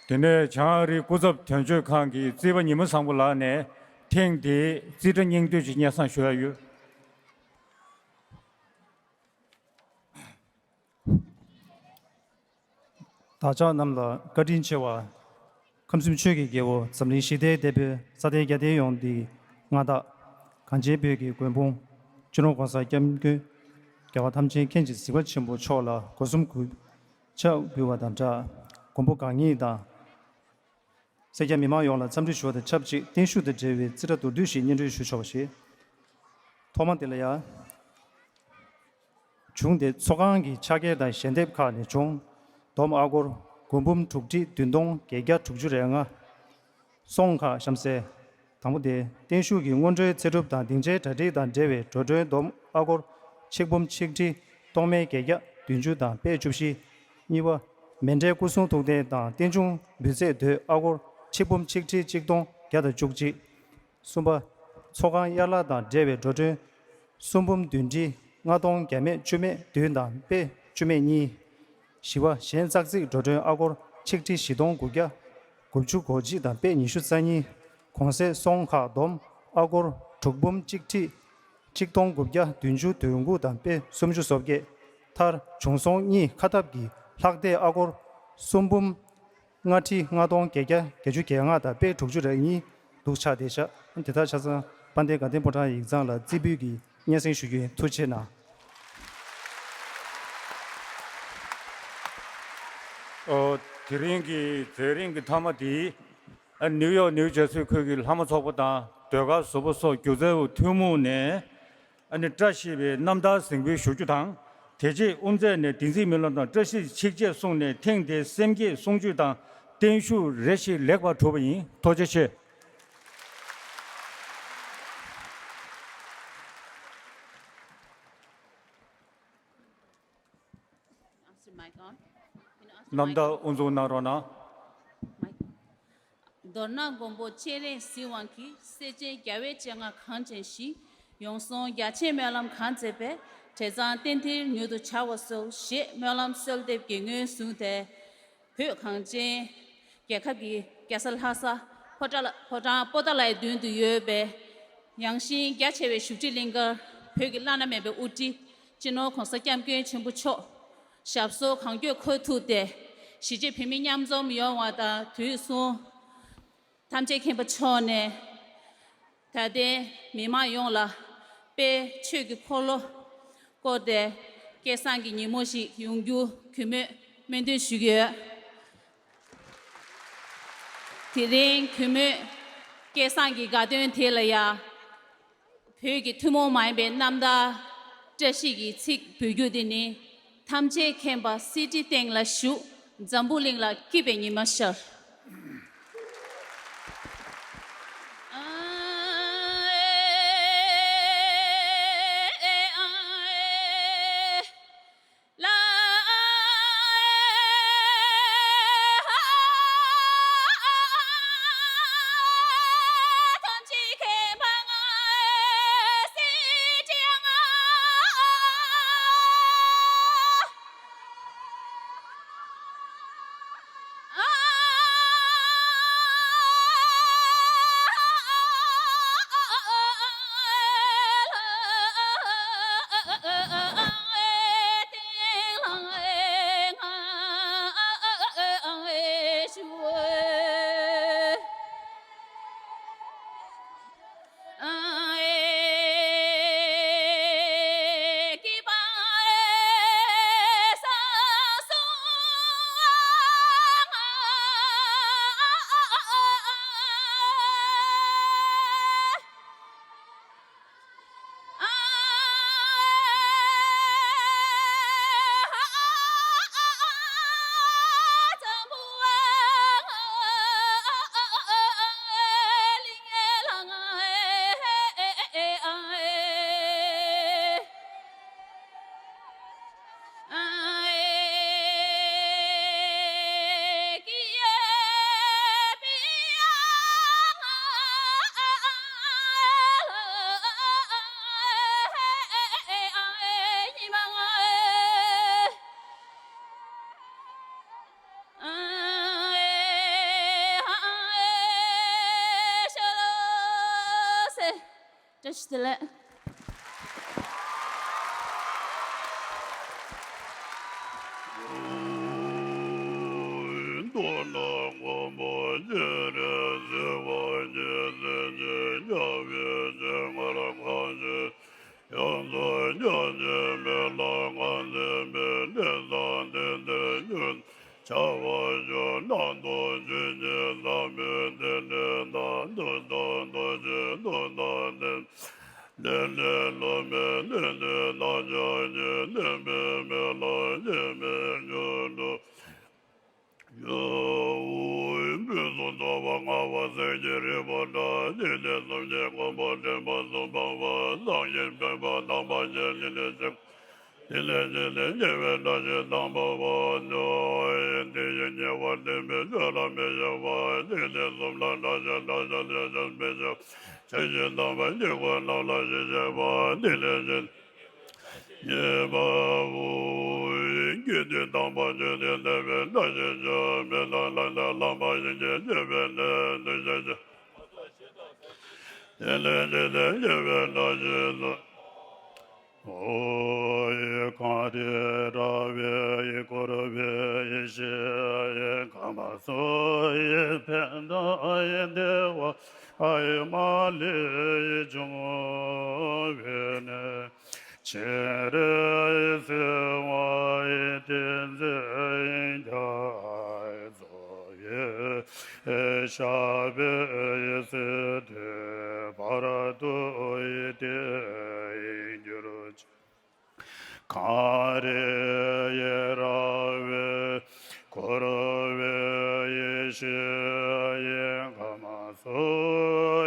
དེ་ནས་བྱང་ཨ་རིའི་སྐུ་ཚབ་དོན་གཅོད་ཁང་གི་རྩིས་པ་ཉི་མ་བཟང་པོ་ལགས་ནས་ཐེངས་འདིའི་རྩིས་ཁྲ་སྙིང་བསྡུས་ཅིག་སྙན་སེང་ཞུ་ཡ་ཡོད། བདག་ཅག་རྣམས་ལ་བཀའ་དྲིན་ཆེ་བ། ཁམས་གསུམ་ཆོས་ཀྱི་རྒྱལ་པོ་འཛམ་གླིང་ཞི་བདེའི་དེད་དཔོན་ས་སྟེང་རྒྱལ་བསྟན་ཡོངས་འདིའི་མངའ་བདག། གངས་ཅན་བོད་ཀྱི་མགོན་དཔུང་། སྤྱི་ནོར་༸གོང་ས་༸སྐྱབས་མགོན་རྒྱལ་བ་ཐམས་ཅད་མཁྱེན་ཅིང་གཟིགས་པ་ཆེན་པོ་མཆོག་ལ་སྒོ་གསུམ་གུས་ཕྱག་འབུལ་བ་དང་སྦྲགས། མགོན་པོ་གང་ཉིད་དང་། སེར་སྐྱ་མི་མང་ཡོངས་ལ་འཚམས་འདྲི་ཞུ་བ་དང་ཆབས་ཅིག་བརྟན་བཞུགས་དང་འབྲེལ་བའི་རྩིས་ཁྲ་མདོར་བསྡུས་ཤིག་སྙན་སྒྲོན་ཞུ་ཆོག་པ་ཞིག་ཐོག་མ་དེ་ལ་ཡ། གཞུང་དེ་ཚོགས་ཁང་གི་ཕྱག་འཁྱེར་དང་ཞལ་འདེབས་ཁག་ནས་བྱུང་། སྡོམ་ཨ་སྒོར་སྒོར་འབུམ་དྲུག་ཁྲི་བདུན་སྟོང་བརྒྱད་བརྒྱ་དྲུག་ཅུ་རེ་ལྔ། སོང་ཁག་གཤམ་གསལ། དང་པོ་དེ་བརྟན་བཞུགས་ཀྱི་སྔོན་འགྲོའི་ཚེ་སྒྲུབ་དང་སྡིངས་ཆའི་གྲ་སྒྲིག་དང་འབྲེལ་བའི་འགྲོ་གྲོན་སྡོམ་ཨ་སྒོར་ཆིག་འབུམ་ཆིག་ཁྲི་སྟོང་མེད་བརྒྱད་བརྒྱ་བདུན་ཅུ་དང་པད་བཅུ་བཞི། གཉིས་པ། མཎྜལ་སྐུ་གསུང་ཐུགས་རྟེན་དང་རྟེན་འབྱུང་འབུལ་ཚད་དོད་ཨ་སྒོར་ཆིག་འབུམ་ཆིག་ཁྲི་གཅིག་སྟོང་བརྒྱ་དང་བཅུ་གཅིག་གསུམ་པ། ཚོགས་ཁང་དབྱར་གླ་དང་འབྲེལ་བའི་འགྲོ་གྲོན་སུམ་འབུམ་བདུན་ཁྲི་ལྔ་སྟོང་བརྒྱ་མེད་བཅུ་མེད་བདུན་དང་པད་བཅུ་མེད་གཉིས། བཞི་པ། གཞན་ཙག་ཙིག་འགྲོ་གྲོན་ཨ་སྒོར་ཆིག་ཁྲི་བཞི་སྟོང་དགུ་བརྒྱ་དགུ་བཅུ་གོ་གཅིག་དང་པད་ཉི་ཤུ་རྩ་གཉིས། གོང་གསལ་སོང་ཁག་སྡོམ་ཨ་སྒོར་དྲུག་འབུམ་གཅིག་ཁྲི་གཅིག་སྟོང་དགུ་བརྒྱ་བདུན་ཅུ་དོན་དགུ་དང་པད་སུམ་ཅུ་སོ་བརྒྱད། མཐར་བྱུང་སོང་གཉིས་ཁ་ཐབས་ཀྱི་ལྷག་བསྡད་ཨ་སྒོར་སུམ་འབུམ་ལྔ་ཁྲི་ལྔ་སྟོང་བརྒྱད་བརྒྱ་བརྒྱད་ཅུ་གྱ་ལྔ་དང་པད་དྲུག་ཅུ་རེ་གཉིས་འདུག་ཆགས་བསྡད་ཤག་དེ་དག་ཆ་ཚང་དཔལ་ལྡན་དགའ་ལྡན་ཕོ་བྲང་ཡིག་ཚང་ལ་རྩིས་འབུལ་གྱི་སྙན་སེང་ཞུ་རྒྱུ་ཡིན། ཐུགས་རྗེ་གནང་། ཨོ། དེ་རིང་གི་མཛད་རིམ་གྱི་མཐའ་མ་དེ། ཨ། ནིའུ་ཡོག་ནིའུ་ཇར་སི་ཁུལ་གྱི་ལྷ་མོ་ཚོགས་པ་དང་ཟློས་གར་བཟོ་པ་སོགས་སྒྱུ་རྩལ་པ་ཐུན་མོང་ནས། ཨ་ནི་བཀྲ་ཤིས་པའི་རྣམ་ཐར་གཟིགས་འབུལ་ཞུ་རྒྱུ་དང་། དེ་རྗེས་དབུ་མཛད་ནས་བདེན་ཚིག་སྨོན་ལམ་དང་བཀྲ་ཤིས་ཆིག་བརྒྱད་གསུངས་ནས་ཐེངས་འདིའི་སེམས་བསྐྱེད་གསུང་ཆོས་དང་བརྟན་བཞུགས་རེ་ཞིག་ལེགས་པར་གྲུབ་པ་ཡིན། ཐུགས་རྗེ་ཆེ། རྣམ་ཐར་དབུ་འཛུགས་གནང་རོགས་གནང་། མདོར་ན་མགོན་པོ་སྤྱན་རས་གཟིགས་དབང་གིས་སེར་ཆེན་རྒྱལ་བའི་སྤྱན་སྔར་གངས་ཅན་ཞིང་། ཡོངས་བཟུང་རྒྱ་ཆེའི་སྨོན་ལམ་གང་མཛད་པའི། དྲི་བཟང་རྟེན་མཐིལ་མྱུར་དུ་འཆར་བར་གསོལ། ཞེས་སྨོན་ལམ་གསོལ་འདེབས་ཀྱི་ངོས་བཟུང་སྟེ། བོད་གངས་ཅན་རྒྱལ་ཁབ་ཀྱི་རྒྱལ་ས་ལྷ་ས་ཕོ་བྲང་ལ་ཕོ་བྲང་པོ་ཏཱ་ལའི་མདུན་དུ་ཡོད་པའི་ཡངས་ཤིང་རྒྱ་ཆེ་བའི་བཞུགས་ཁྲི་གླིང་ཀར་བོད་ཀྱི་བླ་ན་མེད་པའི་དབུ་ཁྲིད་སྤྱི་ནོར་༸གོང་ས་༸སྐྱབས་མགོན་ཆེན་པོ་མཆོག་ཞབས་སོར་གང་མགྱོགས་འཁོད་ཐུབ་སྟེ། གཞིས་བྱེས་བོད་མི་མཉམ་འཛོམས་ཡོང་བ་དང་དུས་གསུམ་ཐམས་ཅད་མཁྱེན་པ་མཆོག་ནས། ད་ལྟའི་མི་མང་ཡོངས་ལ་དཔལ་ཆོས་ཀྱི་འཁོར་ལོ་བསྐོར་ཏེ་སྐལ་བཟང་གི་ཉིན་མོ་ཞིག་ཡོང་རྒྱུ་གུས་མོས་སྨོན་འདུན་ཞུ་གི་ཡོད། དེ་རིང་གུས་མོས་སྐལ་བཟང་གི་དགའ་སྟོན་དེ་ལ་ཡ། བོད་ཀྱི་ཐུན་མོང་མ་ཡིན་པའི་རྣམ་ཐར་བཀྲ་ཤིས་ཀྱི་ཚིག་འབུལ་རྒྱུ་དེ་ནི། ཐམས་ཅད་མཁྱེན་པ་གསེར་ཁྲིའི་སྟེང་ལ་བཞུགས། འཛམ་བུ་གླིང་ལ་སྐྱིད་པའི་ཉི་མ་ཤར། བཀྲ་ཤིས་བདེ་ལེགས། ཡོངས་སུ་མྱ་ངན་མེད་ལ་གང་འཛིན་པའི་གནས་བཟང་དེ་འདིར་མྱུར་བྱ་བ་ཤོག། གནམ་དང་ཆོས་ཉིད་ཟབ་མོའི་རྟེན་འབྲེལ་དང་། མཐུ་དང་རྡོ་རྗེའི་མཐུ་དང་ལྡན། ལས་ལས་སློབ་མའི་ནུས་མཐུ་དང་ཕྱག་རྒྱའི་བསྙེན་པའི་མེ་ལྷ་འཆི་མེད་མྱུར་འགྲུབ། ཕུན་སུམ་ཚོགས་པ་མངའ་བ་སེང་གེའི་རིག་པ་འདྲ། ཐིག་ལེ་སུམ་བརྒྱའི་གོ་འཕང་འདྲེན་པ་གསུམ་སྤངས་པ། སངས་རྒྱས་འདུས་པ་དམ་པ་ཞེས་ཐིག་ལེ་ཆེན་པོ། ཐིག་ལེ་ཆེན་ལས་སྐྱེས་པའི་བཀྲ་ཤིས་དང་པོ་པ་ནི། དེ་བཞིན་ཉེ་བར་བསྟན་པའི་ཆོས་ལ་མི་སྐྱོ་བ། ཐིག་ལེ་གསུམ་ལ་བཀྲ་ཤིས་བཀྲ་ཤིས་ལས་ཆེས་མི་སྐྱོ། ཆོས་ཀྱི་དམ་པ་དཀྱིལ་འཁོར་རྣམས་ལ་ཞི་བྱེད་པ། ཐིག་ལེ་ཆེན་ཉེས་པའོ། རྒྱུད་སྡེ་དམ་པ་རྒྱུད་སྡེ་འདས་པའི་བཀྲ་ཤིས་ཆོས། མི་ལ་ལ་ལ་བླ་མ་ཡིན་གྱི་སྤྱོད་པའི་གནས་འདུ་ཤེས་ཆོས། དེ་ལས་འདི་ལས་སྐྱེས་པའི་བཀྲ་ཤིས་ཆོས། ཨོ་ཡེ་གངས་རི་ར་བས་བསྐོར་བའི་ཡེ་ཤེས་ཡི་ཁ་མ་སོ་ཡི་ཕན་དང་བདེ་བ་ཨ་ཡེ་མ་ལུས་འབྱུང་བའི་གནས། སྤྱན་རས་གཟིགས་དབང་བསྟན་འཛིན་རྒྱ་མཚོ་ཡི་ཞབས་པད་སྲིད་མཐའི་བར་དུ་བརྟན་གྱུར་ཅིག། གངས་རི་ཡི་ར་བས་བསྐོར་བའི་ཡེ་ཤེས་ཡི་ཁ་མ་སོ་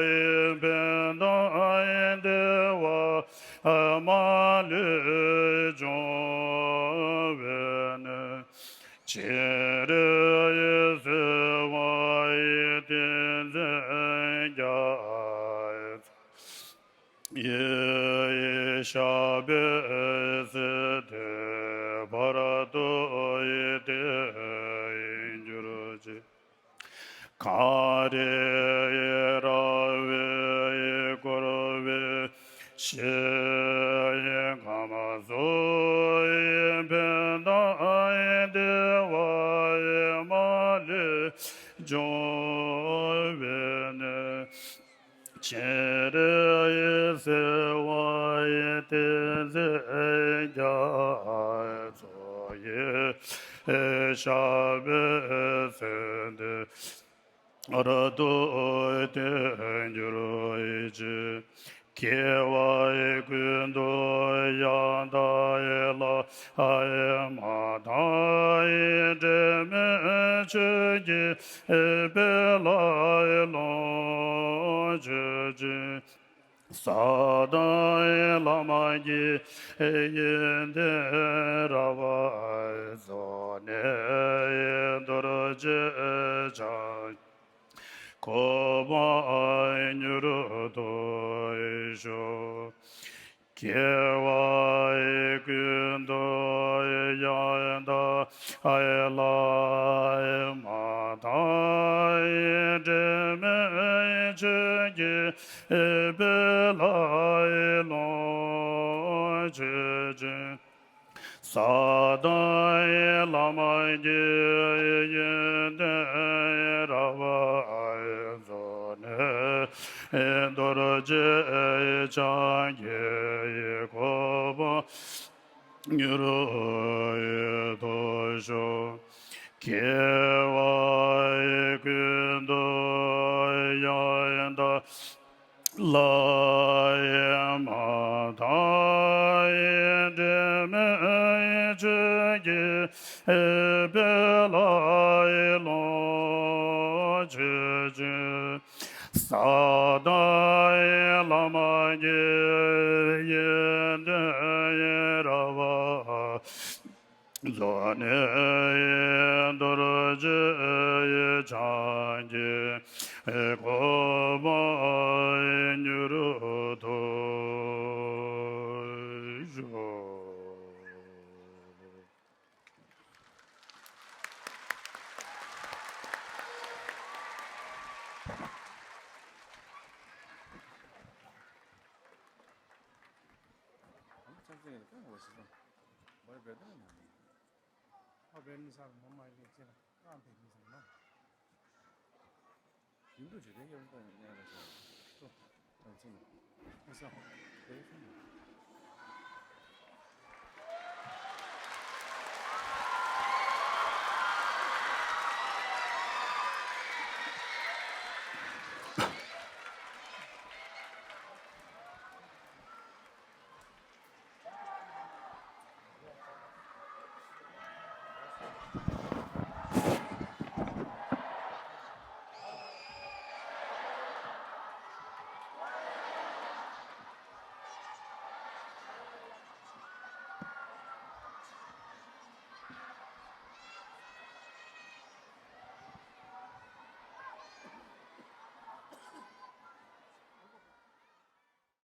ཡི་ཕན་དང་བདེ་བ་མ་ལུས་འབྱུང་བའི་གནས། སྤྱན་རས་གཟིགས་དབང་བསྟན་འཛིན་རྒྱ་མཚོ་ཡི་ཞབས་པད་སྲིད་མཐའི་བར་དུ་བརྟན་གྱུར་ཅིག། གངས་རི་ཡི་ར་བས་བསྐོར་བའི་ཡེ་ཤེས་ཡི་ཁ་མ་སོ་ཡི་ཕན་དང་བདེ་བ་མ་ལུས་འབྱུང་བའི་གནས། སྤྱན་རས་གཟིགས་དབང་བསྟན་འཛིན་རྒྱ་མཚོ་ཡི་ཞབས་པད་སྲིད་མཐའི་བར་དུ་བརྟན་གྱུར་ཅིག། སྐྱེ་བ་ཀུན་ཏུ་ཡང་དག་བླ་མ་དང་འབྲལ་མེད་ཆོས་ཀྱི་དཔལ་ལ་ལོངས་སྤྱོད་ཅིང་། ས་དང་བླ་མ་དགེ་བའི་ཡོན་ཏན་རབ་རྫོགས་ནས། རྡོ་རྗེ་འཆང་གོ་འཕང་མྱུར་ཐོབ་ཤོག། སྐྱེ་བ་ཀུན་ཏུ་ཡང་དག་བླ་མ་དང་འབྲལ་མེད་ཆོས་ཀྱི་དཔལ་ལ་ལོངས་སྤྱོད་ཅིང་། ས་དང་བླ་མ་དགེ་བའི་ཡོན་ཏན་རབ་རྫོགས་ནས། རྡོ་རྗེ་འཆང་གི་གོ་འཕང་མྱུར་ཐོབ་ཤོག། སྐྱེ་བ་ཀུན་ཏུ་ཡང་དག་བླ་མ་དང་འབྲལ་མེད་ཆོས་ཀྱི་དཔལ་ལ་ལོངས་སྤྱོད་ཅིང་། ས་དང་བླ་མ་དགེ་བའི་ཡོན་ཏན་རབ་རྫོགས་ནས། རྡོ་རྗེ་འཆང་གི་གོ་འཕང་མྱུར་ཐོབ་ཤོག། ཁྱོད་ངོ་ཤེས་སོང་། མོའི་བེ་ཏན་ན་ནི། ཨ་བེ་ནི་སར་མོ་མ་ལི་ཅེ་ན་ཨ་བེ་ནི་སར་ན། ཡིན་དུ་ཇུ་དེ་ཡོང་དང་ཡང་ལ་ཅེ། ཏོ། ཨ་ཅེ་ན། ཨ་ས། བེ་ཏན་ན།